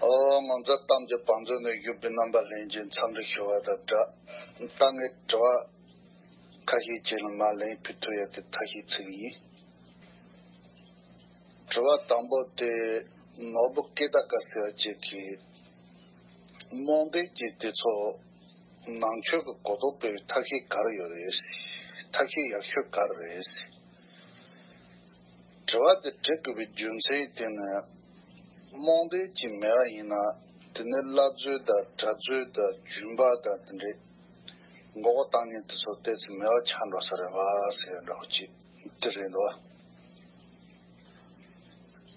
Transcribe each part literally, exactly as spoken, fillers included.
ཨོ། ང་ཚོ་གཏམ་གྱི་བང་མཛོད་ནས་བཞུགས་པའི་རྣམ་པ་ལྷན་རྒྱས་འཚམས་འདྲི་ཞུ་བ་དང་སྦྲགས། ད་ངས་དྲི་བ་ཁ་ཤས་ཅིག་ལ་མར་ལན་ཕུལ་ཐུབ་ཡ་དེ་ཐབས་ཤེས་བྱེད་ཀྱི་ཡིན། དྲི་བ་དང་པོ་དེ་ནོར་བུ་སྐེ་ད་ཀ་ཟེར་བ་ཅིག་གིས། རྨོངས་དད་ཀྱི་དེ་ཚོ་ནང་ཆོས་ཀྱི་གོ་རྟོགས་སྤེལ་བའི་ཐབས་ཤེས་ག་རེ་ཡོད་རེད། ཐབས་ཤེས་ཡག་ཤོས་ག་རེ་རེད། དྲི་བ་དེ་དྲི་དགོས་པའི་རྒྱུ་མཚན་དེ་ནི། རྨོངས་དད་ཅིག་མེད་པ་ཡིན་ན། དེ་ནི་བླ་མཛོད་དང་གྲྭ་མཛོད་དང་ལྗོན་པ་དང་དེ་འདྲའི་མགོ་སྐོར་བཏང་མཁན་དེ་ཚོ་ཏོག་ཙམ་མེད་པ་ཆགས་འགྲོ་ས་རེད་པ་ཟེར་འདྲ་བོ་ཅིག་དེ་རེད་འདུག་བ།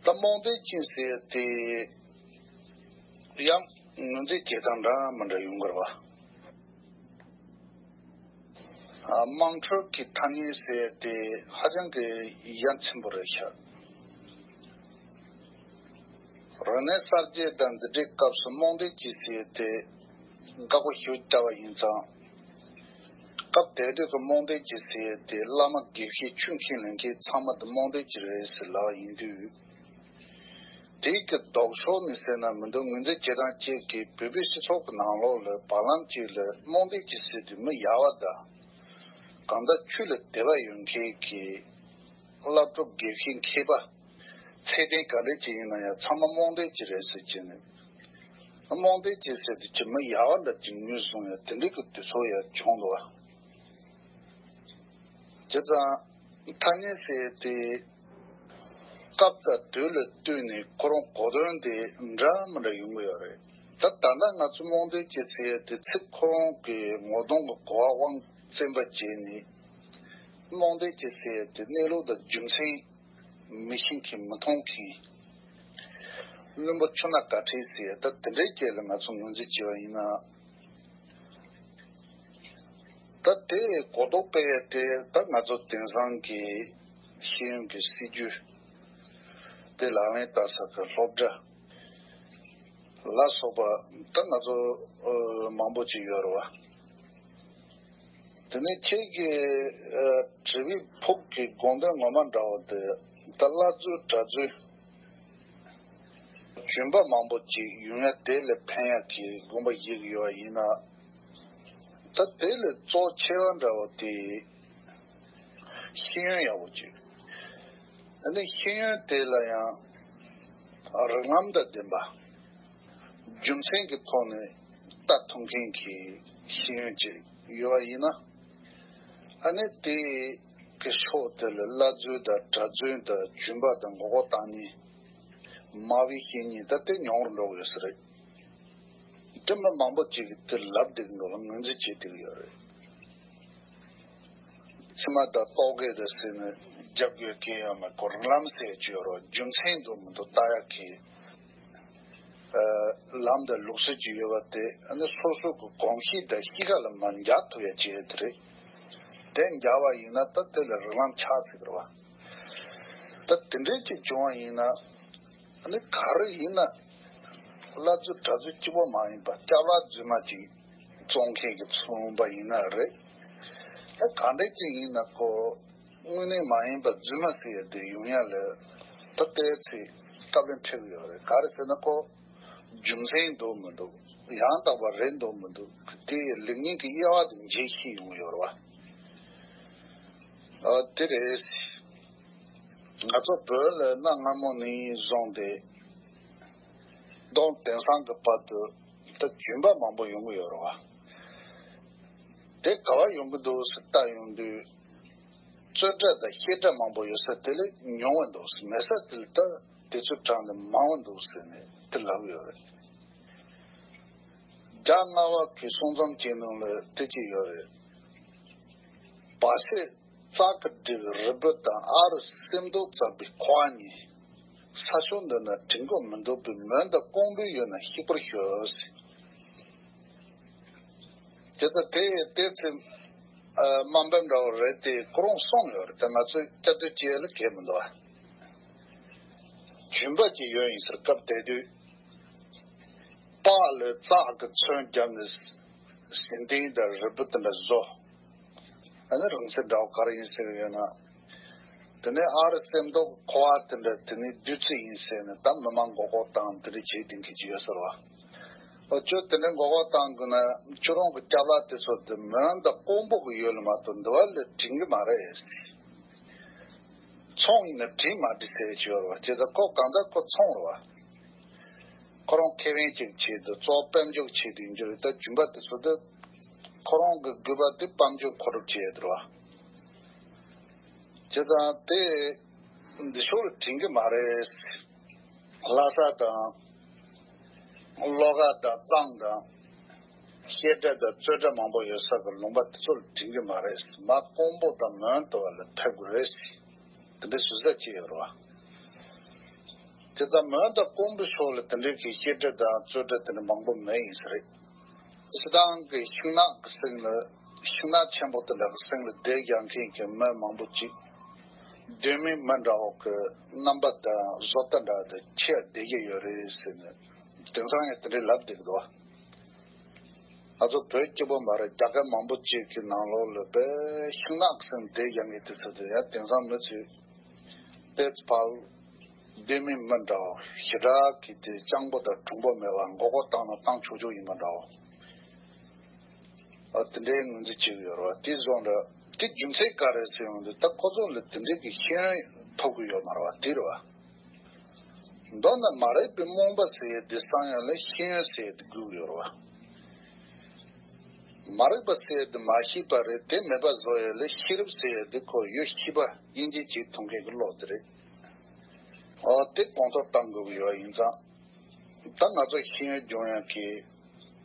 ད་རྨོངས་དད་ཅན་ཟེར་དེ་ཡང་ངོས་འཛིན་བྱེད་སྟངས་འདྲ་མི་འདྲ་ཡོང་གི་རེད་པ། ཨ། དམངས་ཁྲོད་ཀྱི་ཐ་སྙད་ཟེར་དེ་ཧ་ཅང་གི་ཡ་མཚན་པོ་རེད་ཤག་རིག་གནས་གསར་བརྗེ་དང་འདི་འདྲའི་སྐབས་སུ་རྨོངས་དད་ཅན་ཟེར་དེ་དགག་པ་ཞིག་བྱ་བ་ཡིན་ཙང་། སྐབས་དེ་དུས་ཀྱི་རྨོངས་དད་ཅན་ཟེར་དེ་བླ་མ་དགེ་བཤེས་ཆོས་ཁས་ལེན་མཁན་ཚང་མ་དེ་རྨོངས་དད་ཅན་རེད་ཟེར་ལབ་པ་ཡིན་དུས། དེའི་གི་ལྡོག་ཕྱོགས་ནས་ཟེར་ན་མི་འདུག་ངོས་འཛིན་བྱེད་སྟངས་གཅིག་གིས་བོད་པའི་སྤྱི་ཚོགས་ཀྱི་ནང་ལོགས་ལ་བར་ལམ་གཅིག་ལ་རྨོངས་དད་ཅན་ཟེར་དུས་མི་ཡག་པ་དང་། གང་ལྟར་ཆོས་ལ་དད་པ་ཡོད་མཁན་གྱི་བླ་སྤྲུལ་དགེ་བཤེས་མཁས་པ། ཚད་ལྡན་ག་འདྲ་ཅིག་ཡིན་ན་ཡང་ཚང་མ་རྨོངས་དད་ཅན་རེད་ཟེར་གྱི་ནས། རྨོངས་དད་ཅན་ཟེར་དུས་ཅི་མི་ཡག་པ་འདྲ་ཅིག་ངོས་བཟུང་ཡ་དེ་འདྲའི་གི་དུས་ཚོད་ཡང་བྱུང་འདུག་བ། བྱས་ཙང་ཐ་སྙད་ཟེར་དེ་སྐབས་དང་དུས་ལ་ལྟོས་ནས་ཁོ་རང་གོ་དོན་དེ་འདྲ་མི་འདྲ་ཡོང་གི་ཡོད་རེད། ད་ད་ལྟ་ང་ཚོ་རྨོངས་དད་ཅན་ཟེར་དེ་ཚིག་ཁོ་རང་གི་ངོ་གདོང་གི་གོ་བ་དབང་བཙན་པ་བྱས་ནས། རྨོངས་དད་ཅན་ཟེར་དེ་གནས་ལུགས་དང་རྒྱུ་མཚན་མི་ཤེས་མཁན་མི་མཐོང་མཁན། བླུན་པོ་ཆུ་ནང་ག་ཁྲིད་ཟེར་ད་དེ་འདྲའི་སྐད་ལ་ང་ཚོ་ངོས་འཛིན་བྱས་པ་ཡིན་ན། ད་དེ་གོ་རྟོགས་སྤེལ་ཡས་དེ་ད་ང་ཚོ་དེང་སང་གི་ཤེས་ཡོན་གྱི་སྲིད་ཇུས་དེ་ལག་ལེན་བསྟར་ས་གི་སློབ་གྲྭ་ལ་སོགས་པ་ད་ང་ཚོ་ཨ་མང་པོ་ཅིག་ཡོད་རེད་བ། དེ་ནས་ཁྱེད་ཀྱི་ཨ་དྲི་བའི་ཕུགས་ཀྱི་དགོངས་དོན་ངོ་མ་འདྲ་བོ་དེ་ད་བླ་མཛོད་གྲྭ་མཛོད། ལྗོན་པ་མང་པོ་ཅིག་ཡོང་ཡ་དེ་ལ་ཕན་ཡ་གི་དགོངས་པ་བཞེས་ཀྱི་ཡོད་པ་ཡིན་ན། ད་དེ་ལས་གཙོ་ཆེ་བ་འདྲ་བོ་དེ་ཤེས་ཡོན་ཡག་པོ་ཅིག་ཨ་ནི་ཤེས་ཡོན་དེ་ལ་ཡང་རིགས་ལམ་དང་ལྡན་པ། རྒྱུ་མཚན་གྱི་ཐོག་ནས་ལྟ་ཐུབ་མཁན་གྱི་ཤེས་ཡོན་ཅིག་ཡོད་པ་ཡིན་ན། ཨ་ནི་དེ་གི་ཕྱོགས་དེ་ལ་བླ་མཛོད་དང་གྲྭ་བཙུན་དང་ལྗོན་པ་དང་མགོ་སྐོར་བཏང་ནས། མ་བའི་བཤེས་གཉེན་ད་ལྟའི་ཉུང་རུ་འགྲོ་གི་ཡོད་ས་རེད། དེ་མི་མང་པོ་ཅིག་གིས་དེ་ལབ་བསྡད་ཀྱི་འདུག་ལ་ངོས་འཛིན་བྱེད་བསྡད་ཀྱི་ཡོད་རེད། ཚད་མ་དང་རྟོག་གེ་དང་ཟེར་ནས་རྒྱབ་སྐྱོར་གང་ཡང་མེད་ཁོ་རང་ལམ་ཟེར་གྱི་ཡོད་རེད། རྒྱུ་མཚན་འདུག་མི་འདུག་ལྟ་ཡག་གི་ལམ་དང་ལུགས་སྲོལ་ཅིག་ཡོད་པ་དེ་ཨ་ནི་སོ་སོ་གི་གོམས་གཤིས་དང་གཤིས་ཀ་ལ་མ་འཇགས་ཐུབ་ཡ་བྱེད་ཡ་དེ་རེད། དེ་འཇགས་པ་ཡིན་ན་ད་དེ་ལ་རིགས་ལམ་ཆགས་ཟེར་གི་རེད་བ། ད་དེ་འདྲའི་ཅིག་བྱུང་བ་ཡིན་ན། ཨ་ནི་ག་རེ་ཡིན་ན། བླ་མཛོད་གྲྭ་མཛོད་གཅིག་པོ་མ་ཡིན་པ་སྐྱབས་བླ་རྫུན་མ་ཅིག་བཙོང་མཁན་གྱི་ཚོང་པ་ཡིན་ན་རེད། ད་ག་འདྲ་ཅིག་ཡིན་ན་ཁོ་དངོས་གནས་མ་ཡིན་པ་རྫུན་མ་ཟེར་ཡ་དེ་ཡོང་ཡ་ལ་ད་ལྟའི་ཚེ་སྐབས་ལ་འཕྲད་ཀྱི་ཡོད་རེད། ག་རེ་ཟེར་ན་ཁོ་རྒྱུ་མཚན་འདུག་མི་འདུག་ཡང་དག་པ་རེད་འདུག་མི་འདུག་དེ་ལེགས་ཉེས་ཀྱི་དབྱེ་བ་དེ་འབྱེད་ཤེས་ཡོང་གི་ཡོད་རེད་བ། ཨ་དེ་རེད། ང་ཚོ་བོད་ལ་གནའ་སྔ་མོ་ནས་བཟུང་སྟེ་མདོ་དེང་སང་གི་བར་དུ་ད་ལྗོན་པ་མང་པོ་ཡོང་གི་ཡོད་རེད་བ། དེ་ག་བ་ཡོང་གི་འདུག་ཟེར་ལྟ་ཡོང་དུས་རྩོད་གྲྭ་དང་བཤད་གྲྭ་མང་པོ་ཡོད་ས་དེ་ལས་ཉུང་བ་འདུག་ཟེར། མེད་ས་དེ་ལ་ད་དེ་ཚོའི་གྲངས་དེ་མང་བ་འདུག་ཟེར་ནས་དེ་ལབ་ཡོད་རེད། རྒྱ་རྔ་བ་གི་གསུང་རྩོམ་གྱི་ནང་ལ་དེ་ཅིག་ཡོད་རེད། བར་ཆད་རྩ་གི་སྒྲིབ་རུས་སྦལ་དང་ཨ་རུ་སེམས་རྟོག་བཙགས་པའི་འཁོར་བ་ཉིད། ས་ཕྱོགས་འདི་ན་དྲན་སྐུ་མི་འདུག་པའི་མོན་དང་ཀོང་པོའི་ཡུལ་ན་གཤེགས་པར་ཤོག་ཟེར། དེ་ཚོ་དེ་དེ་ཚེ་ཨ་དམའ་འབེབས་འདྲ་བོ་རེད་དེ་ཁོ་རང་གསུངས་ཡོད་རེད། དེ་ང་ཚོས་བསྐྱར་ཟློས་བྱེད་ཡ་ལ་གལ་མི་འདུག་ཨ། ལྗོན་པ་ཅིག་ཡོད་ཡིན་ཟེར་སྐབས་དེ་དུས། པགས་ལ་རྩྭ་གི་ཚོན་བརྒྱབ་ནས་ཟིན་ཐིང་དང་རུས་སྦལ་དེ་འདྲ་བཟོ། ཨ་ནི་རིང་ཚད་འདྲ་བོ་ག་རེ་ཡིན་ཟེར་ཡོད་ན། དེ་ནས་ཨ་རི་སེམས་རྟོགས་ཁོ་བ་དེ་འདྲ་དེ་ནས་བདུད་རྩི་ཡིན་ཟེར་ནས་ད་མི་མང་མགོ་སྐོར་བཏང་དེ་འདྲ་བྱེད་དེ་འགན་ཅིག་ཡོད་ཟེར་བ། ཨོ་ཁྱོད་དེ་འདྲ་མགོ་སྐོར་བཏང་དགོས་ན་ཁྱོད་རང་གི་སྐྱབས་ལ་དེ་ཚོ་དེ་མོན་དང་ཀོང་པོ་གི་ཡུལ་ལ་མ་གཏོགས་འདི་བ་ལ་དྲན་གི་མ་རེད། ཚོང་ཡིན་ན་དྲན་མ་དྲན་ཟེར་གྱི་ཡོད་རེད་བ། བྱས་ཙང་ཁོ་གང་ལྟར་ཁོ་ཚོང་རེད་བ། ཁོ་རང་ཁེ་ཕན་ཅིག་བྱེད་དུ་གཙོ་བོ་དཔལ་འབྱོར་ཆེད་དུ་ཡིན་རྒྱུ་རེད། ད་རྒྱུན་པ་དེ་ཚོ་དེ་ཁོ་རང་གི་དགོས་པ་དེ་དཔལ་འབྱོར་མཁོ་སྒྲུབ་བྱེད་ཡ་དེ་རེད་བ། བྱས་ཙང་དེ་འདི་ཕྱོགས་ལ་དྲན་གི་མ་རེད། ལྷ་ས་དང་། བློ་དགའ་དང་གཙང་དང་། བཤད་གྲྭ་དང་རྩོད་གྲྭ་མང་པོ་ཡོད་ས་གི་ལུང་པ་དེ་ཚོ་ལ་དྲན་གི་མ་རེད། མ་ཀོང་པོ་དང་མོན་དུ་བ་ལ་ཕེབས་དགོས་རེད། དེ་འདྲའི་ཟུར་ཟ་ཅིག་ཡོད་རེད་བ། དེ་ཙམ་མོན་དང་ཀོང་པོ་ཕྱོགས་ལ་དེ་འདྲའི་གི་བཤད་གྲྭ་དང་རྩོད་གྲྭ་དེ་འདྲ་མང་པོ་མེད་ཡིན་ས་རེད། སྤྱི་བཏང་གི་ཤིང་ནགས་ཀྱི་གསེང་ལ་ཤིང་ནགས་ཆེན་པོ་དེ་འདྲ་གི་གསེང་ལ་བསྡད་རྒྱག་མཁན་གྱི་མི་མང་པོ་ཅིག་གདོད་མའི་མི་འདྲ་བོ་གི་རྣམ་པ་དང་བཟོ་ལྟ་འདྲ་དེ་ཁྱེར་བསྡད་ཀྱི་ཡོད་རེད་ཟེར་ནས་དེང་སང་ཡང་དེ་འདྲའི་ལབ་བསྡད་ཀྱི་འདུག་ང་ཚོ་བོད་སྐྱིད་པོ་མ་རེད། རྒྱ་གར་མང་པོ་ཅིག་གི་ནང་ལོགས་ལ་དཔེ་ཤིང་ནགས་སེང་བསྡད་ཡ་མེད་དེ་ཚོ་དེ་ཡང་དེང་སང་མི་ཚོས་ཏེ་ཕལ་བདེ་མིན་མི་འདྲ་བ་ཞེ་དྲག་གི་དེ་སྤྱང་པོ་དང་གྲུང་པོ་མེད་པ་མགོ་སྐོར་བཏང་ན་བཏང་ཆོག་ཆོག་ཡིན་པ་འདྲ་བ། ཨ་དེ་འདྲའི་ངོས་འཛིན་བྱེད་ཀྱི་ཡོད་རེད་བ། དེ་བཟོ་འདྲ་དེ་རྒྱུ་མཚན་ག་རེ་ཟེར་ཡོང་དུས་ད་ཁོ་ཚོ་ལ་དེ་འདྲའི་གི་ཤེས་ཡོན་ཐོབ་ཀྱི་ཡོད་མ་རེད་བ། དེ་རེད་བ། མདོར་ན་མ་རིག་པའི་རྨོངས་པ་ཟེར་ཡས་དེ་སངས་ཡོང་ལ་ཤེས་ཡོན་ཟེར་ཡས་དེ་དགོས་ཀྱི་ཡོད་རེད་བ། མ་རིག་པ་ཟེར་ཡས་དེ་མ་ཤེས་པ་རེད། དེ་མེད་པ་བཟོ་ཡས་ལ་ཤེས་རབ་ཟེར་ཡས་དེ་ཁོ་ཡོད་ཤེས་པ་དབྱེ་འབྱེད་བྱེད་ཐུབ་མཁན་གྱི་བློ་དེ་རེད། འོ་དེ་གོང་མཐོར་གཏང་དགོས་ཀྱི་ཡོད་ཡིན་ཙང་། ད་ང་ཚོ་ཤེས་ཡོན་སྦྱོང་ཡག་གི་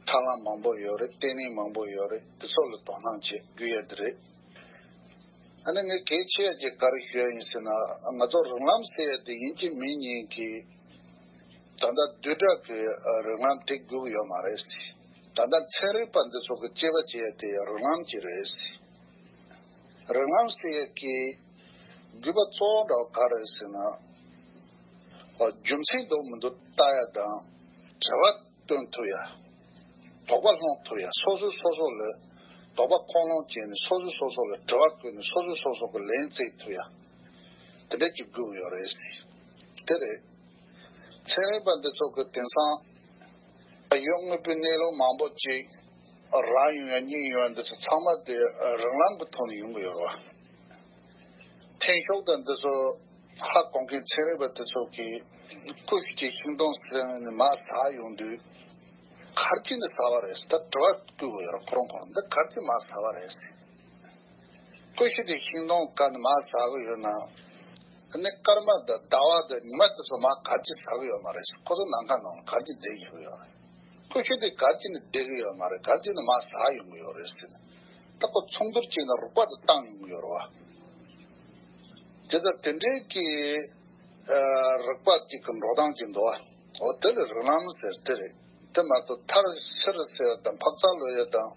ཐབས་ལམ་མང་པོ་ཡོད་རེད། བརྟན་གནས་མང་པོ་ཡོད་རེད། དེ་ཚོ་ལ་དོ་སྣང་བྱེད་དགོས་ཡ་དེ་རེད། ཨ་ནི་ངས་གལ་ཆེ་ཡ་ཅིག་ག་རེ་ཞུ་ཡ་ཡིན་ཟེར་ན། ང་ཚོ་རིགས་ལམ་ཟེར་ཡ་དེ་ཡིན་གཅིག་མིན་གཉིས་ཀྱི་ད་ལྟ་བསྡུས་གྲྭ་གི་རིགས་ལམ་དེ་དགོས་ཀྱི་ཡོད་མ་རེད། ད་ལྟ་ཚན་རིག་པ་འདི་ཚོ་གི་དཔྱད་པ་བྱེད་ཡ་དེ་རིགས་ལམ་ཅིག་རེད། རིགས་ལམ་ཟེར་ཡ་གི་དགོས་པ་གཙོ་བོ་འདྲ་བ་ག་རེ་ཟེར་ན། རྒྱུ་མཚན་འདུག་མི་འདུག་ལྟ་ཡ་དང་། དྲི་བ་སྟོན་ཐུབ་ཡ། དོགས་པ་སློང་ཐུབ་ཡ། སོ་སོས་སོ་སོ་ལ་དོགས་པ་ཁུངས་ལུང་བྱས་ནས་སོ་སོས་སོ་སོ་ལ་དྲི་བ་བཀོད་ནས་སོ་སོས་སོ་སོ་གི་ལན་བཙལ་ཐུབ་ཡ། དེ་འདྲ་ཅིག་དགོས་ཡོད་རེད། དེ་རེད། ཚན་རིག་པ་འདི་ཚོ་གི་དེང་སང་ཡོད་དངོས་པོའི་གནས་ལུགས་མང་པོ་ཅིག་རག་ཡོང་ཡ་རྙེད་ཡོང་ཡ་འདི་ཚོ་ཚང་མ་དེ་རིགས་ལམ་གི་ཐོག་ནས་ཡོང་གི་ཡོད་རེད་བ། འཐེན་ཤོག་དང་འདི་ཚོ་ཧ་གོ་མཁན་ཚན་རིག་པ་དེ་ཚོ་གིས་ཀུ་ཤུ་གཅིག་ཤིང་སྡོང་ཟེར་ནས་མར་ཟག་ཡོང་དུས་ག་རེ་བྱས་ནས་ཟག་པ་རེད་ཟེར། ད་དྲི་བ་བསྐུལ་དགོས་ཡོད་རེད། ཁོ་རང་ཁོ་རང་འདི་ག་རེ་བྱས་མར་ཟག་པ་རེད་ཟེར། ཀུ་ཤུ་དེ་ཤིང་སྡོང་བཀབ་ནས་མར་ཟག་གི་ཡོད་ན། ཨ་ནི་སྐར་མ་དང་ཟླ་བ་དང་ཉི་མ་དེ་ཚོ་མར་ག་རེ་བྱས་ཟག་གི་ཡོད་མ་རེད་ཟེར། ཁོ་ཚོ་ནམ་མཁའ་ནང་ལ་ག་རེ་བྱས་བསྡད་ཡོད་ཀྱི་ཡོད་རེད། ཀུ་ཤུ་དེ་ག་རེ་བྱས་ནས་བསྡད་ཀྱི་ཡོད་མ་རེད། ག་རེ་བྱས་ནས་མར་ཟག་ཡོང་གི་ཡོད་རེད་ཟེར་ནས། ད་ཁོ་མཚུངས་བསྡུར་བྱས་ནས་རིག་པ་དེ་བཏང་ཡོང་གི་ཡོད་རེད་བ། དེ་ཚོ་དེ་འདྲའི་གི་ཨ་རིག་པ་གཅིག་གི་འགྲོ་སྟངས་ཅིག་འདུག་བ། འོ་དེ་ལ་རིགས་ལམ་ཟེར་དེ་རེད། དེ་མ་གཏོགས་མཐར་ཕྱིར་ཟེར་ཡ་དང་འཕག་འཚག་ལོས་ཡ་དང་།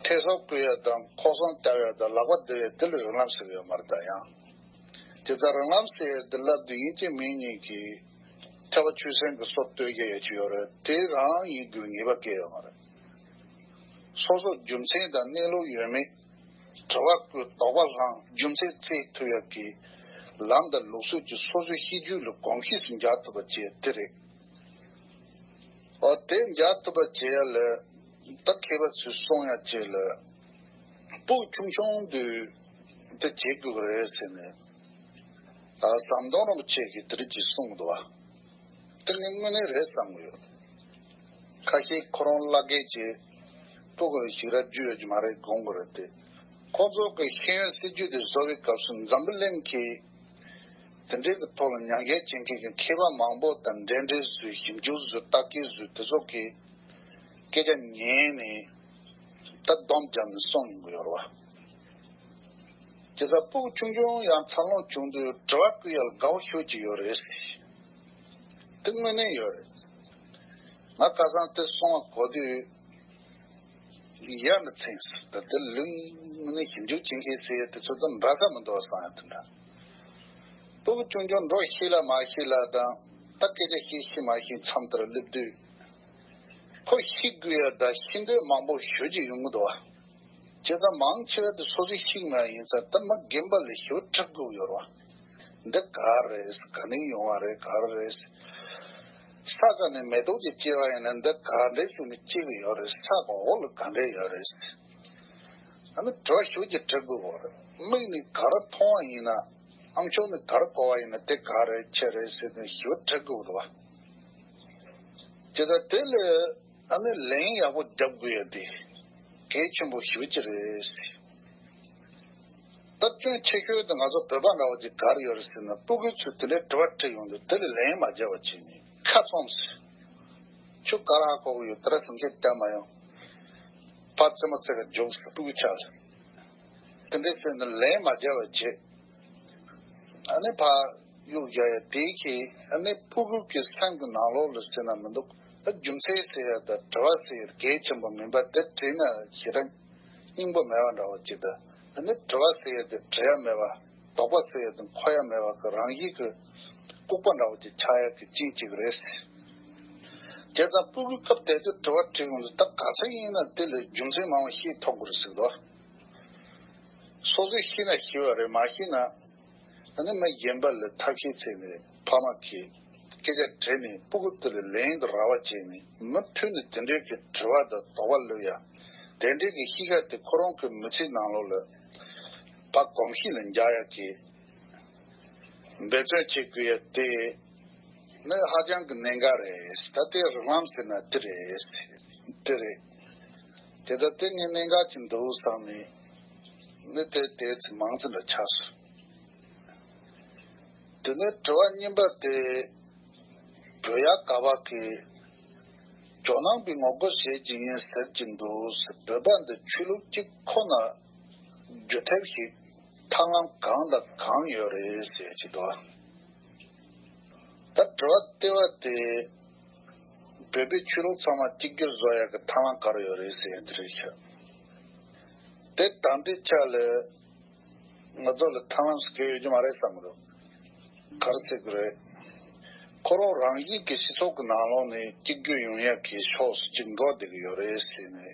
ཐེ་སོག་བསྐུལ་ཡ་དང་ཁོག་སོང་རྒྱག་ཡ་དང་ལག་པ་རྡེབ་ཡ་དེ་ལ་རིགས་ལམ་ཟེར་གི་ཡོད་མ་རེད་ད་ཡང་། དེ་ལྟར་རིགས་ལམ་ཟེར་ཡ་དེ་ལབ་དུས་ཡིན་གཅིག་མིན་གཉིས་ཀྱིས་ཐེག་པ་ཆོས་སེམས་ཀྱི་སྲོལ་གཏོད་རྒྱུ་ཡོད་ཀྱི་ཡོད་རེད། དེ་རང་ཡིན་དགོས་ངེས་པ་གང་ཡང་ཡོད་མ་རེད། སོ་སོ་རྒྱུ་མཚན་དང་གནས་ལུགས་ཡོད་མེད། དྲི་བ་བཀོད། དོགས་པ་སློང་། རྒྱུ་མཚན་བཙལ་ཐུབ་ཡག་གི་ལམ་དང་ལུགས་སྲོལ་གྱི་སོ་སོའི་ཤེས་རྒྱུད་ལ་གོམས་གཤིས་སུ་འཇགས་ཐུབ་པ་བྱས་དེ་རེད། འོ་དེ་འཇགས་ཐུབ་པ་བྱེད་ཡ་ལ་ད་མཁས་པ་ཚོས་གསུང་ཡ་བྱས་ལ། སྤུ་གུ་ཆུང་ཆུང་དུས་དེ་བྱེད་དགོས་ཀྱི་རེད་ཟེར་ནས། ཨ་ཟམ་གདོང་རིན་པོ་ཆེ་གིས་དེ་རིགས་ཅིག་གསུངས་འདུག་བ། དེ་ངས་དངོས་གནས་རེད་བསམ་གྱི་ཡོད། ཁ་ཤས་ཁོ་རང་བླ་རྒན་གྱིས་སྤུ་གུ་ཞིག་ར་རྒྱུས་ཡོད་ཀྱི་མ་རེད་དགོངས་ཀྱི་རེད་དེ། ཁོང་ཚོ་གི་ཤེས་ཡོན་སྲིད་ཇུས་དེ་བཟོ་བའི་སྐབས་སུ་འཛམ་བུ་གླིང་གི་དེ་འདྲའི་གི་ཐོག་ལ་མྱ་ངན་བྱེད་མཁན་གྱི་མཁས་པ་མང་པོ་དང་འབྲེལ་འདྲིས་བཟོས། ཞིབ་འཇུག་བཟོས། ལྟ་སྐྱོང་བཟོས། དེ་ཚོ་གི་སྐད་ཆ་ཉན་ནས་ད་སྡོམ་བརྒྱབ་ནས་གསུངས་ཡོང་གི་ཡོད་རེད་བ། དེ་ཚོ་སྤུ་གུ་ཆུང་ཆུང་ཡང་འཚར་ལོངས་བྱུང་དུས་དྲི་བ་བཀོད་ཡ་ལ་དགའ་བོ་ཤོས་ཅིག་ཡོད་རེད། དེ་དངོས་གནས་ཡོད་རེད། ང་ཁ་སང་དེ་གསུང་བ་གོ་དུས་ཡ་ནི་ཚིམས་སོང་། ད་དེ་ལུང་ནས་ཞིབ་འཇུག་བྱེད་མཁན་ཟེར་ཡ་དེ་ཚོ་དང་འདྲ་ས་མི་འདུག་བསམ་ཡ་དེ་འདྲ། སྤུ་གུ་ཆུང་ཆུང་འགྲོ་ཤེས་ལ་མ་ཤེས་ལ་དང་ད་སྐད་ཆ་བཤད་ཤེས་མ་ཤེས་མཚམས་དེར་སླེབས་དུས། ཁོ་ཤེས་དགོས་ཡ་ད་ཤེས་འདོད་མང་པོ་ཞེ་ཅིག་ཡོང་གི་འདུག་བ། བྱས་ཙང་མང་ཆེ་བ་དེ་སོ་སོས་ཤེས་མ་ཡིན་ཙང་ད་མ་རྒན་པ་ལ་ཞེ་པོ་ཁྲིད་དགོས་ཡོད་རེད་ འདི་ག་རེད། ག་ནས་ཡོང་བ་རེད། ག་རེ་རེད། ས་ག་ནས་མེ་ཏོག་ཅིག་སྐྱེ་བ་ཡིན་ན་འདི་ག་འདྲས་ཟེར་ནས་སྐྱེ་གི་ཡོད་རེད། ས་གི་འོག་ལ་ག་འདྲས་ཡོད་རེད། ཨ་ནི་དྲི་བ་ཞེ་པོ་ཅིག་དྲི་དགོས་པ་རེད། མིག་ནས་ག་རེ་མཐོང་བ་ཡིན་ན། ཨ་མཆོག་ནས་ག་རེ་གོ་བ་ཡིན་ན་དེ་ག་རེ་ཆི་རེད་ཟེར་ནས་ཞེ་པོ་དྲི་དགོས་པ་རེད་བ། དེ་ལྟར་དེ་ལ་ཨ་ནི་ལན་ཡག་པོ་རྒྱབ་དགོས་ཡ་དེ་གལ་ཆེན་པོ་ཞེ་པོ་ཅིག་རེད། ད་སྐྱོན་ཆེ་ཤོས་དེ་ང་ཚོ་བོད་པ་འདྲ་བོ་ཅིག་ག་རེ་ཡོད་རེད་ཟེར་ན། སྤུ་གུ་ཚོས་དེ་འདྲའི་དྲི་བ་དྲིས་ཡོང་དུས་དེ་ལ་ལན་མ་རྒྱབ་པ་བྱས་ནས་ཁ་བཙུམས་ཟེར། ཁྱོད་ག་རེ་ཧ་གོ་གི་ཡོད། དེ་ར་སེམས་ཁྲལ་བརྒྱབ་མ་ཡོང་། ཕར་རྩེད་མོ་རྩེ་ག་རྒྱུགས་ཟེར། སྤུ་གུ་ཆགས་ལ་དེ་འདྲའི་ཟེར་ནས་ལན་མ་རྒྱབ་པ་བྱས། ཨ་ནི་ཕར་གཡུག་རྒྱག་ཡ་དེ་གིས་ཨ་ནི་སྤུ་གུ་གི་སེམས་ཀྱི་ནང་ལོགས་ལ་ཟེར་ན་མི་འདུག་ཨ་རྒྱུ་མཚན་ཟེར་ཡ་དང་དྲི་བ་ཟེར་ཡ་གལ་ཆེན་པོ་མིན་པ་དེ་དྲིས་ན་ཞེ་དྲག་སྙིང་པོ་མེད་པ་འདྲ་བོ་ཅིག་དང་། ཨ་ནི་དྲི་བ་ཟེར་ཡ་དེ་དྲི་ཡ་མེད་པ། དོགས་པ་ཟེར་ཡ་དེ་འཁོར་ཡ་མེད་པ་གི་རང་བཞིན་གྱི་ལྐུགས་པ་འདྲ་བོ་ཅིག་ཆགས་ཡ་གི་རྐྱེན་གཅིག་རེད། བྱས་ཙང་སྤུ་གུ་སྐབས་དེ་དུས་དྲི་བ་དྲིས་ཡོང་དུས་ད་ག་ཚོད་ཡིན་ན་དེ་ལ་རྒྱུ་མཚན་མང་བ་ཤེས་ཐུབ་དགོས་རེད་ཟེར་དོ། སོ་སོས་ཤེས་ན་ཤེས་པ་རེད། མ་ཤེས་ན། ཨ་ནི་མི་གཞན་པ་ལ་ཐབས་ཤེས་བྱས་ནས་ཕ་མ་གིས་སྐད་ཆ་དྲིས་ནས་སྤུ་གུ་དེ་ལ་ལན་དུ་རག་པ་བྱས་ནས། མུ་མཐུད་ནས་དེ་འདྲའི་གི་དྲི་བ་དང་དོགས་པ་སློབ་ཡ། དེ་འདྲའི་གི་གཤིས་ཀ་དེ་ཁོ་རང་གི་མི་ཚེའི་ནང་ལོགས་ལ་ཕར་གོམས་གཤིས་ལ་འཇགས་ཡ་གི་འབད་བརྩོན་བྱེད་དགོས་ཡ་དེ་ནི་ཧ་ཅང་གི་གནད་འགག་རེད། ད་ལྟའི་རིགས་ལམ་ཟེར་ན་དེ་རེད། དེ་རེད། དེ་ལྟར་དེ་ངས་གནད་འགག་ཅིག་འདུག་བསམ་ནས་ནི་དེ་དེ་ཚེ་མང་ཙམ་ལ་ཆགས་སོང་། དེ་ནས་དྲི་བ་གཉིས་པ་དེ། བོད་ཡ་ག་བ་གི་ཇོ་ནང་པའི་ངོ་རྒོལ་བྱེད་ཀྱི་ཡིན་ཟེར་གྱི་འདུག་ཟེར། བོད་པ་འདི་ཆོས་ལུགས་གཅིག་ཁོ་ན་རྒྱུ་ཐབས་ཤིག་ཐབས་ལམ་གང་དང་གང་ཡོད་རེད་ཟེར་གྱི་འདུག་ད་དྲི་བ་ལྟེ་བ་དེ། བོད་པའི་ཆོས་ལུགས་ཚང་མ་གཅིག་གྱུར་བཟོ་ཡག་གི་ཐབས་ལམ་ག་རེ་ཡོད་རེད་ཟེར་ཡ་དེ་རེད་ཤག་དེ་ད་ལྟའི་ཆ་ལ་ང་ཚོ་ལ་ཐབས་ལམ་ཟེར་གྱི་ཡོད་ཀྱི་མ་རེད་བསམ་གི་འདུག་ག་རེ་ཟེར་གི་རེད། ཁོ་རང་རང་བཞིན་གྱི་སྤྱི་ཚོགས་ཀྱི་ནང་ལོགས་ནས་གཅིག་གྱུར་ཡོང་ཡག་གི་ཕྱོགས་སུ་གཅིག་འགྲོ་བསྡད་ཀྱི་ཡོད་རེད་ཟེར་ནས།